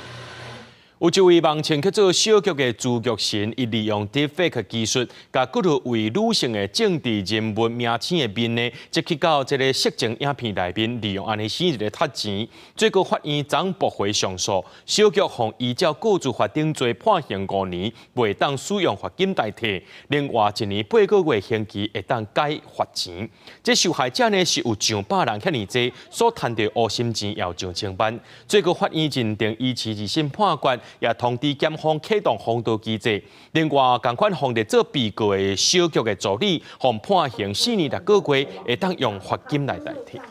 有一位網稱叫做小菊的朱玉神，伊利用 Deepfake 技術，共幾多位女性的政治人物明星的面呢，接去到這个色情影片內面，利用按呢生日來刣錢，最高法院昨駁回上訴，小菊予依照個資法定罪判刑5年，袂當使用罰金代替。另外1年8個月刑期會當解罰錢。這受害者呢是有上百人遐爾濟，所賺著烏心錢也有上千萬。最高法院認定維持二審判決。也通知檢方啟動防盜機制。另外，仝款予列做被告的小菊的助理，予判刑4年6個月，會當用罰金來代替。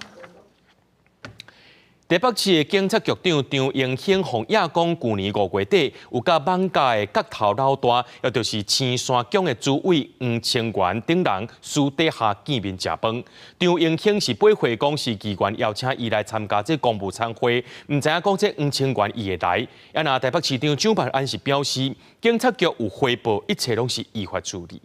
台北市的警察局長張榮興予影講，舊年5月底有佮艋舺的角頭老大，也就是青山宮的主委黃清源等人私底下見面食飯。張榮興是背回講是議員邀請伊來參加這公務餐會，毋知影講這黃清源伊會來。啊，若台北市長蔣萬安是表示，警察局有回報，一切攏是依法處理。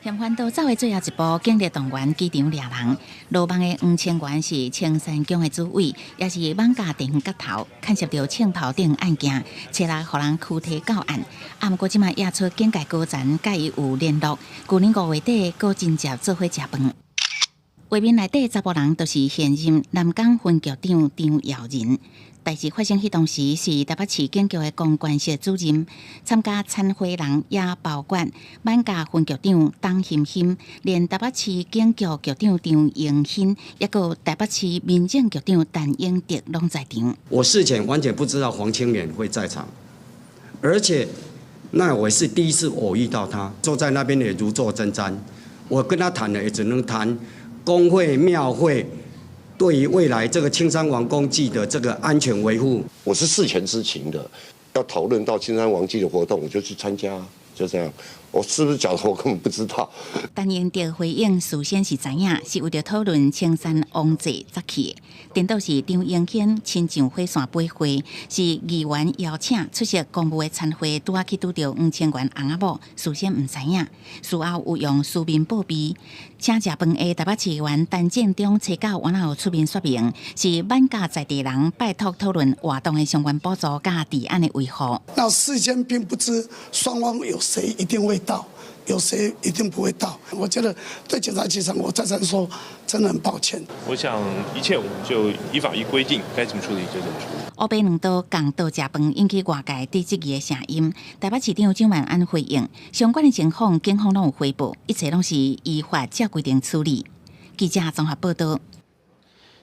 嫌犯逃走的最後一步，警力動員機場掠人。落網的黃清源是青山宮的主委，也是艋舺地方角頭，牽涉著槍炮等案件，初六予人拘提到案。啊，毋過這馬驗出警界高層佮伊有聯絡。舊年5月底，閣真正做伙食飯。畫面內底查埔人就是現任南港分局長張耀仁。代誌發生彼當時，是台北市警局的公關室主任，參加餐會人也包括艋舺分局長董欣欣，連台北市警局局長張榮興，抑閣台北市民政局長陳英德攏在場。我事前完全不知道黃清源會在場，而且那我是第一次偶遇到他，坐在那邊也如坐針氈。我跟他談的也只能談公會廟會。對於未來這個青山王公祭的這個安全維護，我是事前知情的，要討論到青山王祭的活動，我就去參加，就這樣。我是不是假的，我根本不知道。陳英德回應事先是知影，是為著討論青山王祭才去的。顛倒是張榮興親上火線背會，是議員邀請出席公務的餐會，拄仔去拄著黃清源翁仔某，事先毋知影，事後有用書面報備。請食飯的台北市議員陳建中初九原來有出面說明，是艋舺在地人拜託討論活動的相關補助佮治安的維護。那事先並不知雙方有誰一定會到，有誰一定不會到。我覺得對檢察機關，我再三說，真的很抱歉。我想一切我們就依法依規定，該怎麼處理就怎麼處理。烏白兩道仝道食飯引起外界對質疑的聲音。台北市長蔣萬安回應，相關的情況警方攏有回報，一切攏是依法照規定處理。記者綜合報道。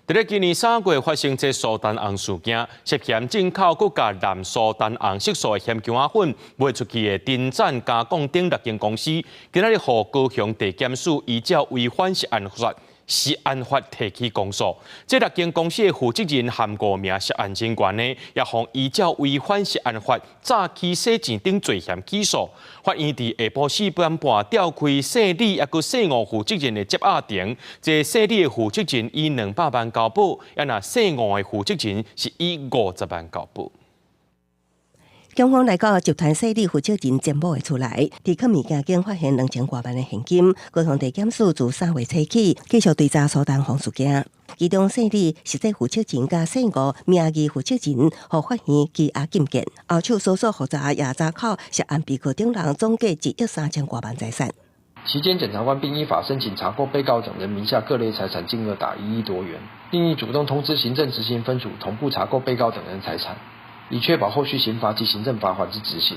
佇咧今年3月發生這蘇丹紅事件，涉嫌進口閣共濫蘇丹紅色素的薟薑仔粉賣出去的丁讚加工等六間公司，今仔日予高雄地檢署依照違反食安法。食安法提起公訴，這六間公司的負責人含五名涉案人員呢，也予依照違反食安法詐欺洗錢等罪嫌起訴。法院佇下晡4點半調開姓李抑閣姓吳負責人的接押庭，這姓李的負責人以200萬交保，啊若姓吳的負責人是以50萬交保。警方來到集團勢力負責人詹某的厝內，佇囥物件間發現2000外萬的現金。高雄地檢署自3月初起，繼續追查蘇丹紅事件。其中姓李實際負責人佮姓吳名義負責人，予法院羈押禁見。後手搜索複查也查扣涉案被告等人總計1億3000外萬財產。期間，檢察官並依法申請查扣被告等人名下各類財產金額達1億多元，另已主動通知行政執行分處同步查扣被告等人財產。以確保後續刑罰及行政罰款之執行。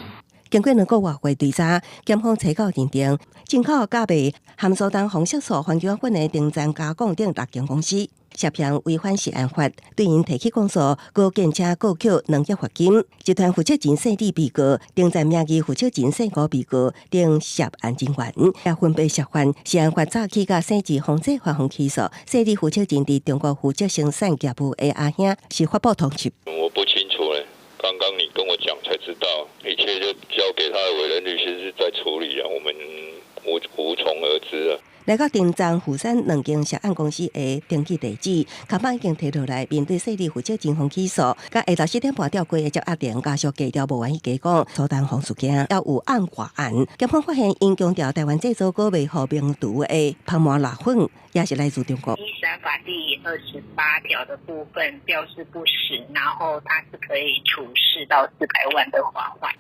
經過2個外月追查，檢方初步認定進口佮賣含蘇丹紅色素番薑粉的丁讚加工等六間公司涉嫌違反食安法，對𪜶提起公訴，閣檢請告扣2億罰金。集團負責人姓李被告，丁讚名義負責人姓吳被告等涉案人員，也分別涉犯食安法詐欺佮洗錢防制法予起訴。姓李負責人佇中國負責生產業務的阿兄是法部通緝。我不清楚嘞，剛剛你跟我講才知道，一切就交給他的委任律師是在處理啊，我們無從而知啊。來到丁讚富山兩間涉案公司的登記地址，看板已經提落來，面對姓李負責人予起訴，佮下晝4點半調開的接押庭，家屬低調無願意加講蘇丹紅事件，猶有暗掛案。檢方發現，𪜶強調台灣製造閣賣予名廚的芳麻辣粉，也是來自中國。依食安法第28條的部分標示不實，然後它是可以處4到400萬的罰款。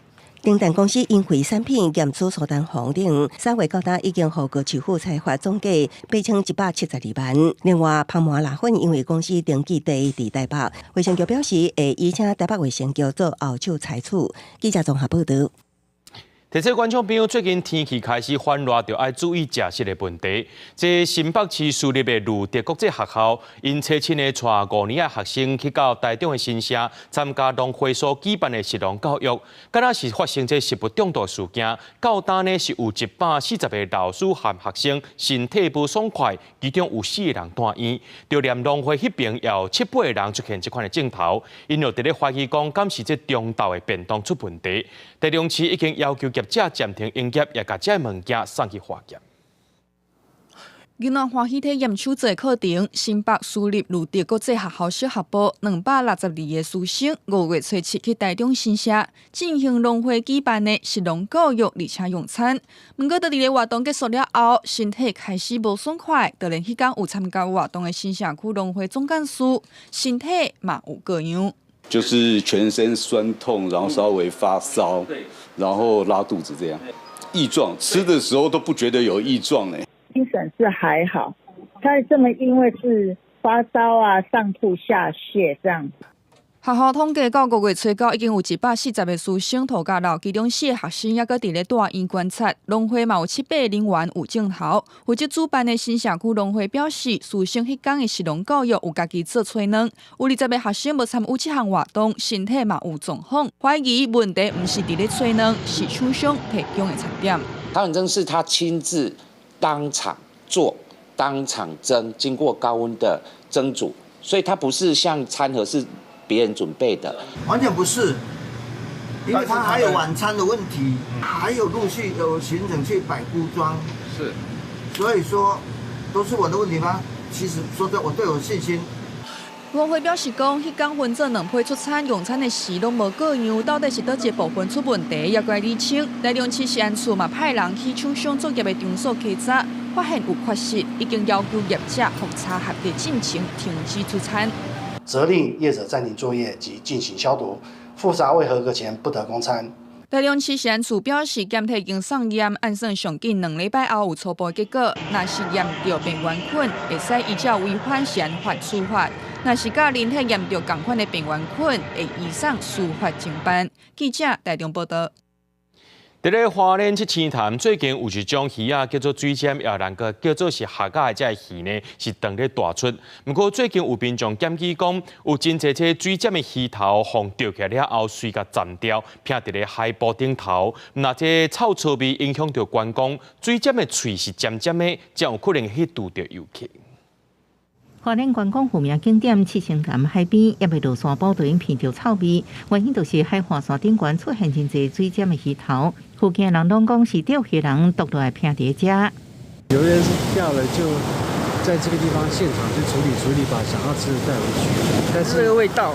丁讚公司因為產品驗出蘇丹紅等，3月到今已經予高市府裁罰總計8172萬。另外，芳麻辣粉因為公司登記地佇台北，衛生局表示會移請台北衛生局做後手裁處。記者綜合報道。提醒觀眾朋友，最近天氣開始轉熱，就愛注意食食的問題。這新北市私立的露德國際學校，𪜶齊親的帶5年的學生去到台中的新社參加農會所舉辦的食農教育，敢若是發生這食物中毒事件。到今呢是有140個老師和學生身體無爽快，其中有四個人住院。就連農會彼爿也有七八個人出現這款的症頭，𪜶就佇咧懷疑講，敢是這中晝的便當出問題。台中市已經要求業者暫停營業，也共這物件送去化驗。囡仔歡喜體驗手作課程，新北私立露德國際學校小學部262個師生，5月初7去台中新社進行農會舉辦的食農教育，而且用餐。毋過，佇咧活動結束了後，身體開始無爽快，就連彼工有參加活動的新社區農會總幹事，身體嘛有過樣。就是全身痠痛，然後稍微發燒，然後拉肚子這樣，異狀，吃的時候都不覺得有異狀呢。精神是還好，他這麼因為是發燒啊、上吐下瀉這樣子。學校統計到5月初9，已經有140個師生吐甲漏，其中四個學生猶閣佇咧住院觀察。農會嘛有七八個人員有症頭。負責主辦的新社區農會表示，師生彼工的食農教育有家己做炊卵，有20個學生無參與這項活動，身體嘛有狀況，懷疑問題毋是佇咧炊卵，是廠商提供的餐點。陶遠征是他親自當場做、當場蒸，經過高溫的蒸煮，所以它不是像餐盒是別人準備的，完全不是，因為他還有晚餐的問題，還有陸續有行程去擺菇莊，是，所以說都是我的問題嗎？其實說真，我對我信心。農會表示講，彼工分做兩批出餐，用餐的時攏無過樣，到底是佗一個部分出問題，猶閣愛釐清。台中市食安處嘛派人去廠商作業的場所稽查，發現有缺失，已經要求業者復查合格進程，停止出餐。責令業者暫停作業及進行消毒，復查未合格前不得供餐。台中市食安處表示，檢體已經送驗，按算上緊2禮拜後有初步結果。若是驗著病原菌，會使依照違反食安法處罰；若是佮人體驗著仝款的病原菌，會移送司法偵辦。記者台中報道。佇咧花蓮七星潭最近有一種魚仔叫做水蜑，也有人閣叫做是礐仔的這个魚呢，是當咧大出。毋過最近有民眾檢舉講，有真濟這水蜑的魚頭，予釣起來了後，隨共鏨掉，拚佇咧海埔頂頭。若這臭臭味影響著觀光，水蜑的喙是尖尖的，才有可能去揄著遊客。花蓮觀光著名景點七星潭海邊，猶未落山埔就已經聞著臭味，原因就是海岸線頂懸出現真濟水蜑的魚頭。附近的人攏講是釣魚人毒落來拚佇遮。有人是釣了，就在這個地方現場就處理處理，把想要吃的帶回去。但是這個味道，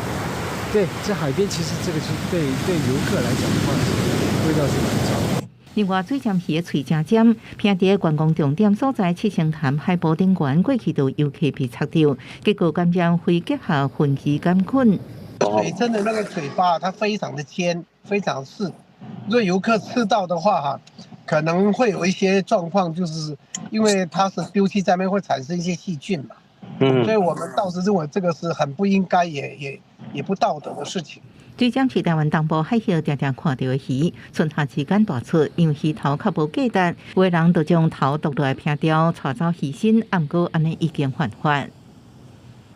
對，在海邊其實這個是對遊客來講的話，是味道是蠻糟。另外，水蜑魚的喙誠尖，拚佇觀光重點所在七星潭海埔頂懸，過去就遊客被插著，結果感染肺結核分歧桿菌。水蜑的那個嘴巴，它非常的尖，非常刺。若遊客吃到的話，哈，可能會有一些狀況，就是因為它是丟棄在那邊，會產生一些細菌嘛。所以我們倒是認為這個是很不應該，也不道德的事情。水蜑是台灣東部海域常常看著的魚，春夏之間大出，因為魚頭較無價值，有的人就將頭剁落來拚掉，帶走魚身，毋過按呢已經犯法。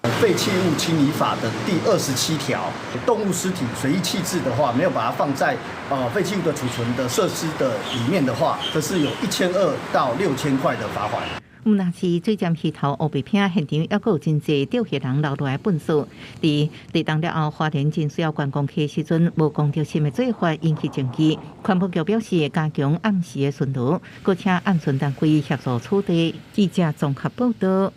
廢棄物清理法的第27條，動物屍體隨意棄置的話，沒有把它放在廢棄物的儲存的設施的裡面的話，這是有1200到6000塊的罰款。毋但是水蜑魚頭烏白拚，現場猶閣有真濟釣魚人留落來糞埽。佇地動了後，花蓮真需要觀光客時陣，無公德心的做法引起爭議。環保局表示，加強暗時的巡邏，閣請暗巡單位協助處理。記者綜合報道。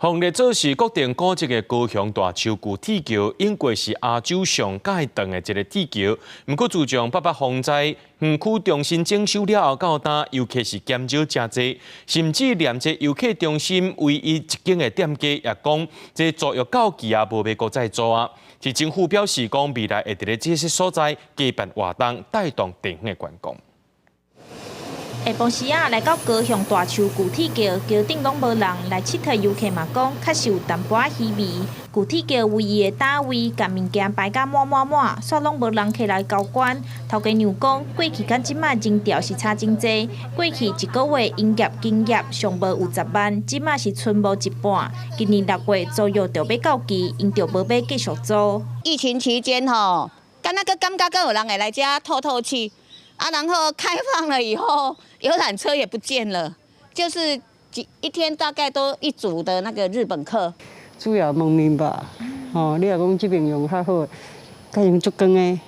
予列做是國定古蹟的高雄大坵舊鐵橋，應該是亞洲上蓋長的一个鐵橋。毋過自從八八風災，園區中心整修了後，到今遊客是減少誠濟，甚至連這遊客中心唯一一間的店家也講，這租約到期啊，無欲閣再租啊。是政府表示講，未來會佇咧這些所在加辦活動，帶動地方的觀光。下晡時仔來到高雄大坵舊鐵橋，橋頂攏無人，來𨑨迌遊客嘛講，確實有淡薄仔稀微。舊鐵橋唯一的搭位，共物件擺甲滿滿滿，煞攏無人客來交關。頭家娘講，過去佮這馬人潮是差真濟。過去一个月營業經業上無有10萬，這馬是賰無一半。今年6月租約就欲到期，𪜶就無欲繼續租。疫情期間吼，敢若閣感覺閣有人會來遮透透氣。啊，然後開放了以後，遊覽車也不見了，就是幾一天大概都一組的那個日本客。主要門面吧，吼，你若講這邊用較好，較用足光的，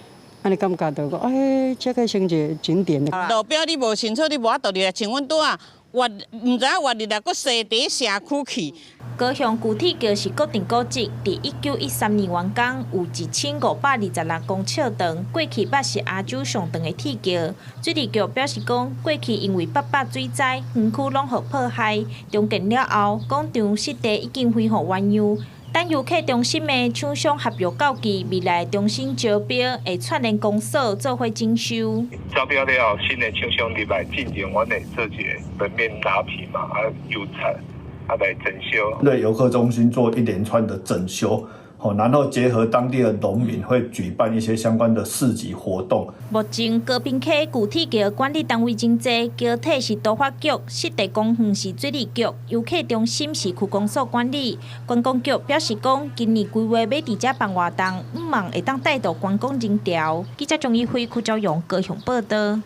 按呢感覺就講，欸，這個成一個景點。路標你無清楚，你無法度入來，像阮拄仔，越毋知影越入來，閣踅佇社區去。高雄舊鐵橋是國定古蹟，佇1913年完工，有1526公尺長。過去捌是亞洲上長的鐵橋。水利局表示講，過去因為八八水災，園區攏予破壞，重建了後，廣場濕地已經恢復原樣。等遊客中心的廠商合約到期，未來重新招標，會串聯公所做伙整修。招標了後，新的廠商入來進行，阮會做一个門面拉皮嘛，啊油漆。啊，來整修。對遊客中心做一連串的整修，然後結合當地的農民，會舉辦一些相關的市集活動。目前高屏溪舊鐵橋管理單位真濟，橋體是都發局，濕地公園是水利局，遊客中心是區公所管理。觀光局表示講，今年規劃欲佇遮辦活動，向望會當帶動觀光人潮。記者鍾一輝、柯昭勇高雄報道。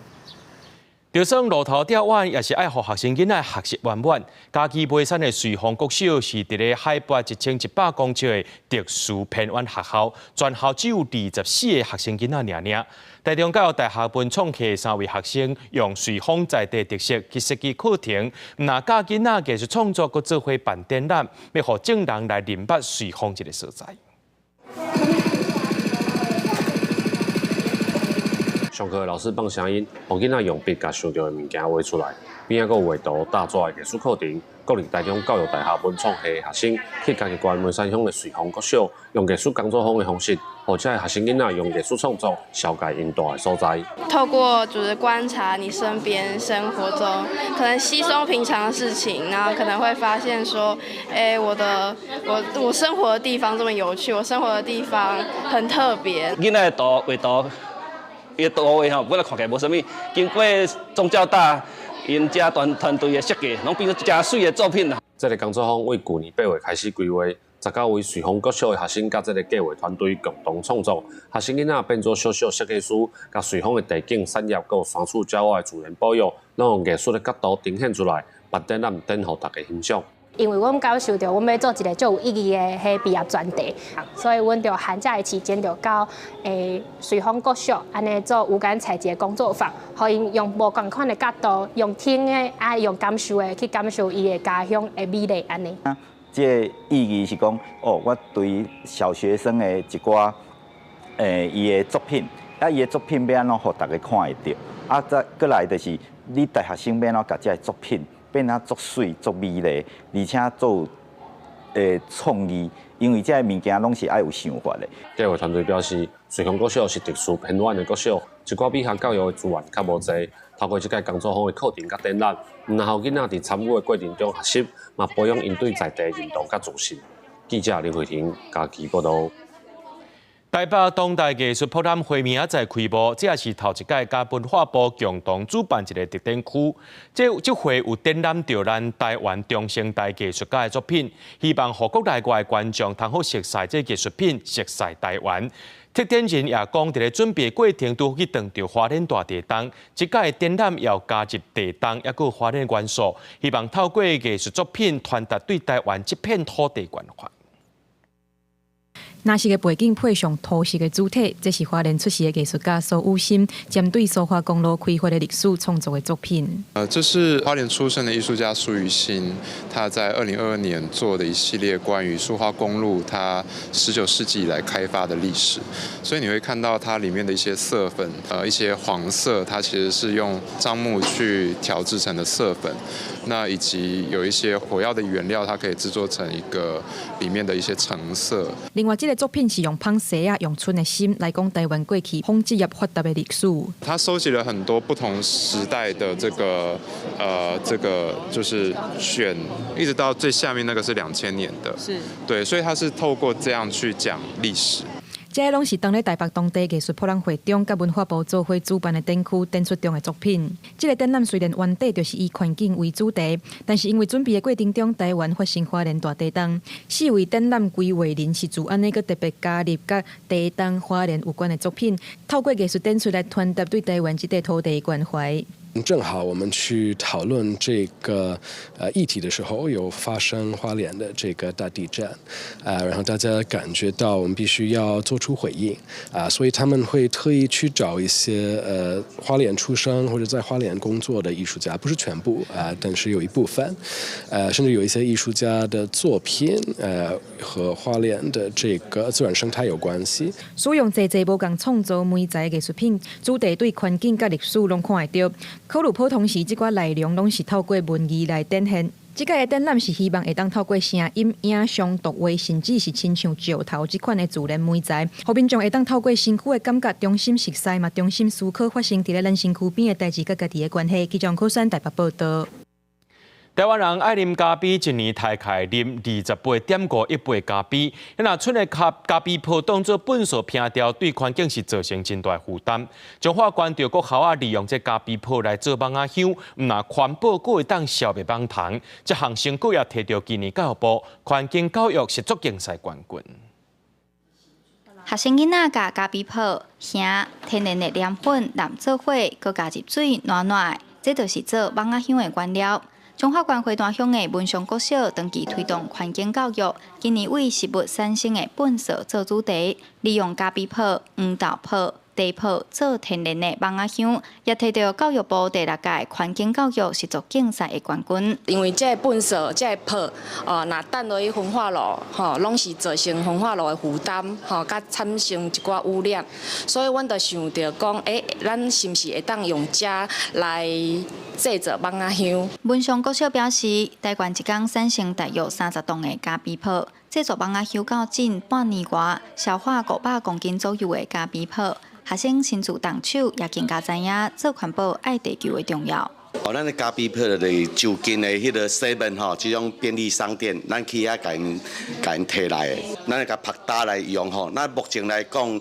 就算路頭釣遠，也是愛予學生囡仔學習圓滿。嘉義梅山的瑞芳國小是佇咧海拔1100公尺的特殊偏遠學校，全校只有24個學生囡仔爾爾。台中教育大學文創系三位學生用瑞芳在地特色去設計課程，毋但教囡仔藝術創作，閣做伙辦展覽，欲予眾人來認捌瑞芳這个所在。上課的老師放聲音，予囡仔用筆共想著的物件畫出來。邊仔閣有畫圖、搭紙的藝術課程，國立臺中教育大學文創系的學生去嘉義縣梅山鄉的瑞豐國小，用藝術工作坊的方式，予遮的學生囡仔用藝術創作紹介𪜶蹛的所在。透過就是觀察你身邊生活中可能稀鬆平常的事情，然後可能會發現說，欸，我的我我生活的地方這麼有趣，我生活的地方很特別。囡仔的圖畫圖，伊的圖畫吼，本來看起來無啥物，經過中教大𪜶遮團團隊的設計，攏變做誠媠的作品啦。這个工作坊為舊年8月開始規劃，19位瑞豐國小的學生佮這个計劃團隊共同創作。學生囡仔變做小小設計師，共瑞豐的地景、產業、閣有山鼠鳥仔的自然保育，攏用藝術的角度呈現出來，辦展覽展予大家欣賞。因為阮感受著，阮欲做一个足有意義的彼畢業專題，所以阮就寒假的期間就到瑞豐國小按呢做五感採集的工作坊，予𪜶用無仝款的角度，用聽的啊，用感受的去感受伊的家鄉的美麗按呢。這个意義是講，哦，我對小學生的一寡伊的作品，啊，伊的作品欲按怎予大家看會著，啊，再閣來就是你大學生欲按怎共這个作品變啊足媠、足美麗，而且足有創意，因為這个物件攏是愛有想法的。計劃團隊表示，瑞豐國小是特殊偏遠的國小，一寡美學教育的資源較無濟。透過這屆工作坊的課程佮展覽，毋但予囡仔佇參與的過程中學習，嘛培養𪜶對在地認同佮自信。記者林慧婷嘉義報導。台北當代藝術博覽會明仔載開幕，這也是頭一屆佮文化部共同主辦一个特展區。這這回有展覽著咱台灣中生代藝術家的作品，希望予國內外觀眾通好熟悉這藝術品，熟悉台灣。策展人也講，佇咧準備過程拄去撞著花蓮大地動，這屆展覽也有加入地動，抑閣有花蓮元素，希望透過藝術作品傳達對台灣這片土地關懷。藍色的背景配上塗色的主體，這是花蓮出世的藝術家蘇雨欣針對蘇花公路開發的歷史創作的作品。這是花蓮出生的藝術家蘇雨欣，他在2022年做的一系列關於蘇花公路，它19世紀以來開發的歷史。所以你會看到它裡面的一些色粉，一些黃色，它其實是用樟木去調製成的色粉。那以及有一些火藥的原料，它可以製作成一個裡面的一些橙色。另外，這个作品是用紡紗仔，用春的心來講台灣過去紡織業發達的歷史。他收集了很多不同時代的這個就是選，一直到最下面那個是2000年的，對，所以他是透過這樣去講歷史。這个攏是當咧台北當地藝術博覽會中，佮文化部做伙主辦的展區展出中的作品。這个展覽雖然原底就是以環境為主題，但是因為準備的過程中，台灣發生花蓮大地動，四位展覽規劃人是自按呢閣特別加入佮地動花蓮有關的作品，透過藝術展出來傳達對台灣這塊土地的關懷。正好我們去討論這個議題的時候，有發生花蓮的這個大地震，啊，然後大家感覺到我們必須要做出回應，啊，所以他們會特意去找一些花蓮出生或者在花蓮工作的藝術家，不是全部啊，但是有一部分，甚至有一些藝術家的作品，和花蓮的這個自然生態有關係。使用濟濟無仝創作媒材藝術品，主題對環境佮歷史攏看會著。考慮普通時，這寡內容攏是透過文字來展現。這屆的展覽是希望會當透過聲音、影像、圖畫，甚至是親像石頭這款的自然媒材，予民眾會當透過身軀的感覺，重新熟悉嘛，重新思考發生佇咧咱身軀邊的代誌，佮家己的關係。記者可選台北報導。台灣人愛啉咖啡，一年大概啉28.5億杯咖啡。若賰的咖啡泡當做糞埽拚掉，對環境是造成真大負擔。彰化縣著國校仔利用這咖啡泡來做蠓仔香，毋但環保，閣會當消滅蠓蟲。這項成果也提著今年教育部環境教育實作競賽冠軍。學生囡仔共咖啡泡、瓦、天然的黏粉湳做伙，閣加入水湳湳，這就是做蠓仔香的原料。彰化縣花壇鄉的文昌國小長期推動環境教育，今年為食物產生的糞埽做主題，利用咖啡泡、黃豆泡、地泡做天然的蠓仔香，也提著教育部第六屆環境教育實作競賽的冠軍。因為這個糞埽、這個泡，若擲落去焚化爐，吼，攏是造成焚化爐的負擔，吼，佮產生一寡污染，所以阮就想著講，咱是毋是會當用這來製作蠓仔香？文昌國小表示，台灣一工產生大約30噸的咖啡泡，製作蠓仔香到近半年外，消化500公斤左右的咖啡泡。學生親自動手，也更加知影做環保愛地球的重要。哦，咱的咖啡泡就是就近的彼个 seven 吼，這種便利商店，咱去遐共𪜶共𪜶提來的，咱會共曝焦來用吼。咱目前來講，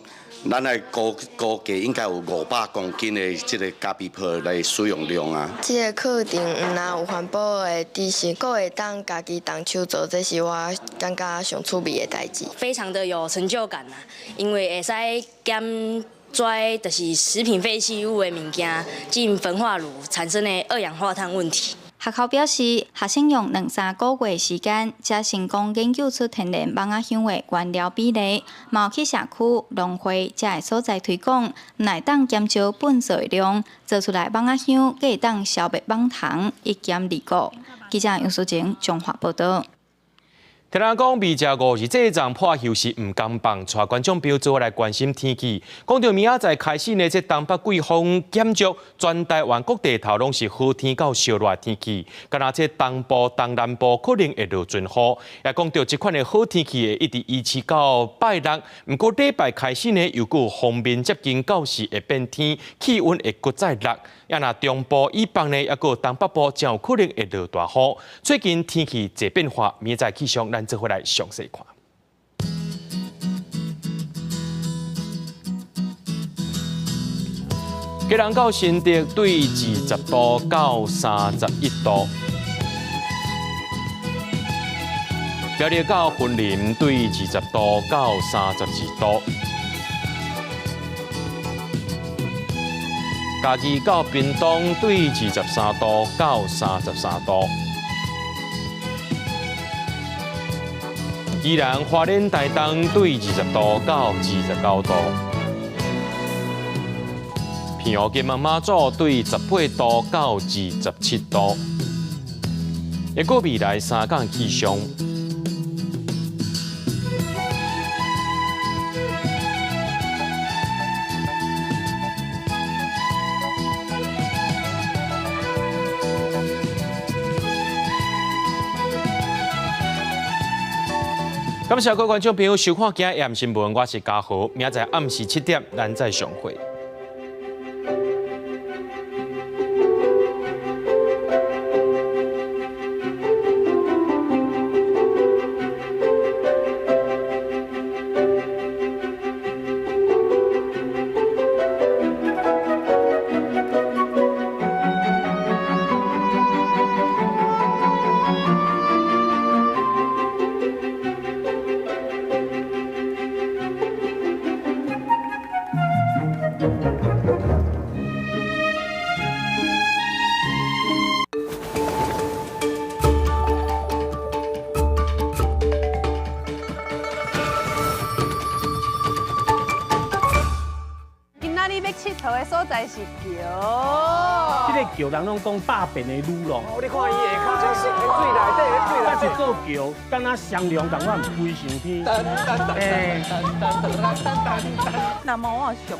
咱來估估計應該有500公斤的這个咖啡泡來使用量啊。這个課程毋但有環保的知識，閣會當家己動手做，這是我感覺上趣味的代誌。非常的有成就感啊，因為會使減跩就是食品廢棄物的物件進焚化爐產生的二氧化碳問題。學校表示，學生用2、3個月時間，才成功研究出天然蠓仔香的原料比例，嘛有去社區、農會這个所在推廣，毋但會當減少糞埽的量，做出來蠓仔香，閣會當消滅蠓蟲，一兼二顧。記者楊淑晴綜合報導。聽人講，未食五日這站破休是毋甘放，帶觀眾朋友做伙來關心天氣。講著明仔載開始呢，這東北季風減弱，全台灣各地頭攏是好天到燒熱天氣。敢若這東部、東南部可能會落陣雨。也講著這款的好天氣會一直維持到拜六。毋過禮拜開始呢，又閣有鋒面接近，到時會變天，氣溫會閣再落。也若中部以北呢，抑閣東北部真有可能會落大雨。最近天氣濟變化，明仔載氣象咱做伙來詳細看。基隆到新竹對20度到31度，苗栗到雲林對20度到32度，嘉義到屏東對23度到33度。宜蘭花蓮台東對20度到29度，澎湖金門馬祖對18度到27度。一個未來三天氣象。感謝各位觀眾朋友收看今日新聞，我是嘉豪，明仔載暗時7點，咱再相會。今仔日欲𨑨迌的所在是橋。這個橋人攏講百變的女郎。你看伊下跤就是水內底，水內底。這座橋敢若雙龍仝款飛上天。那麼我上。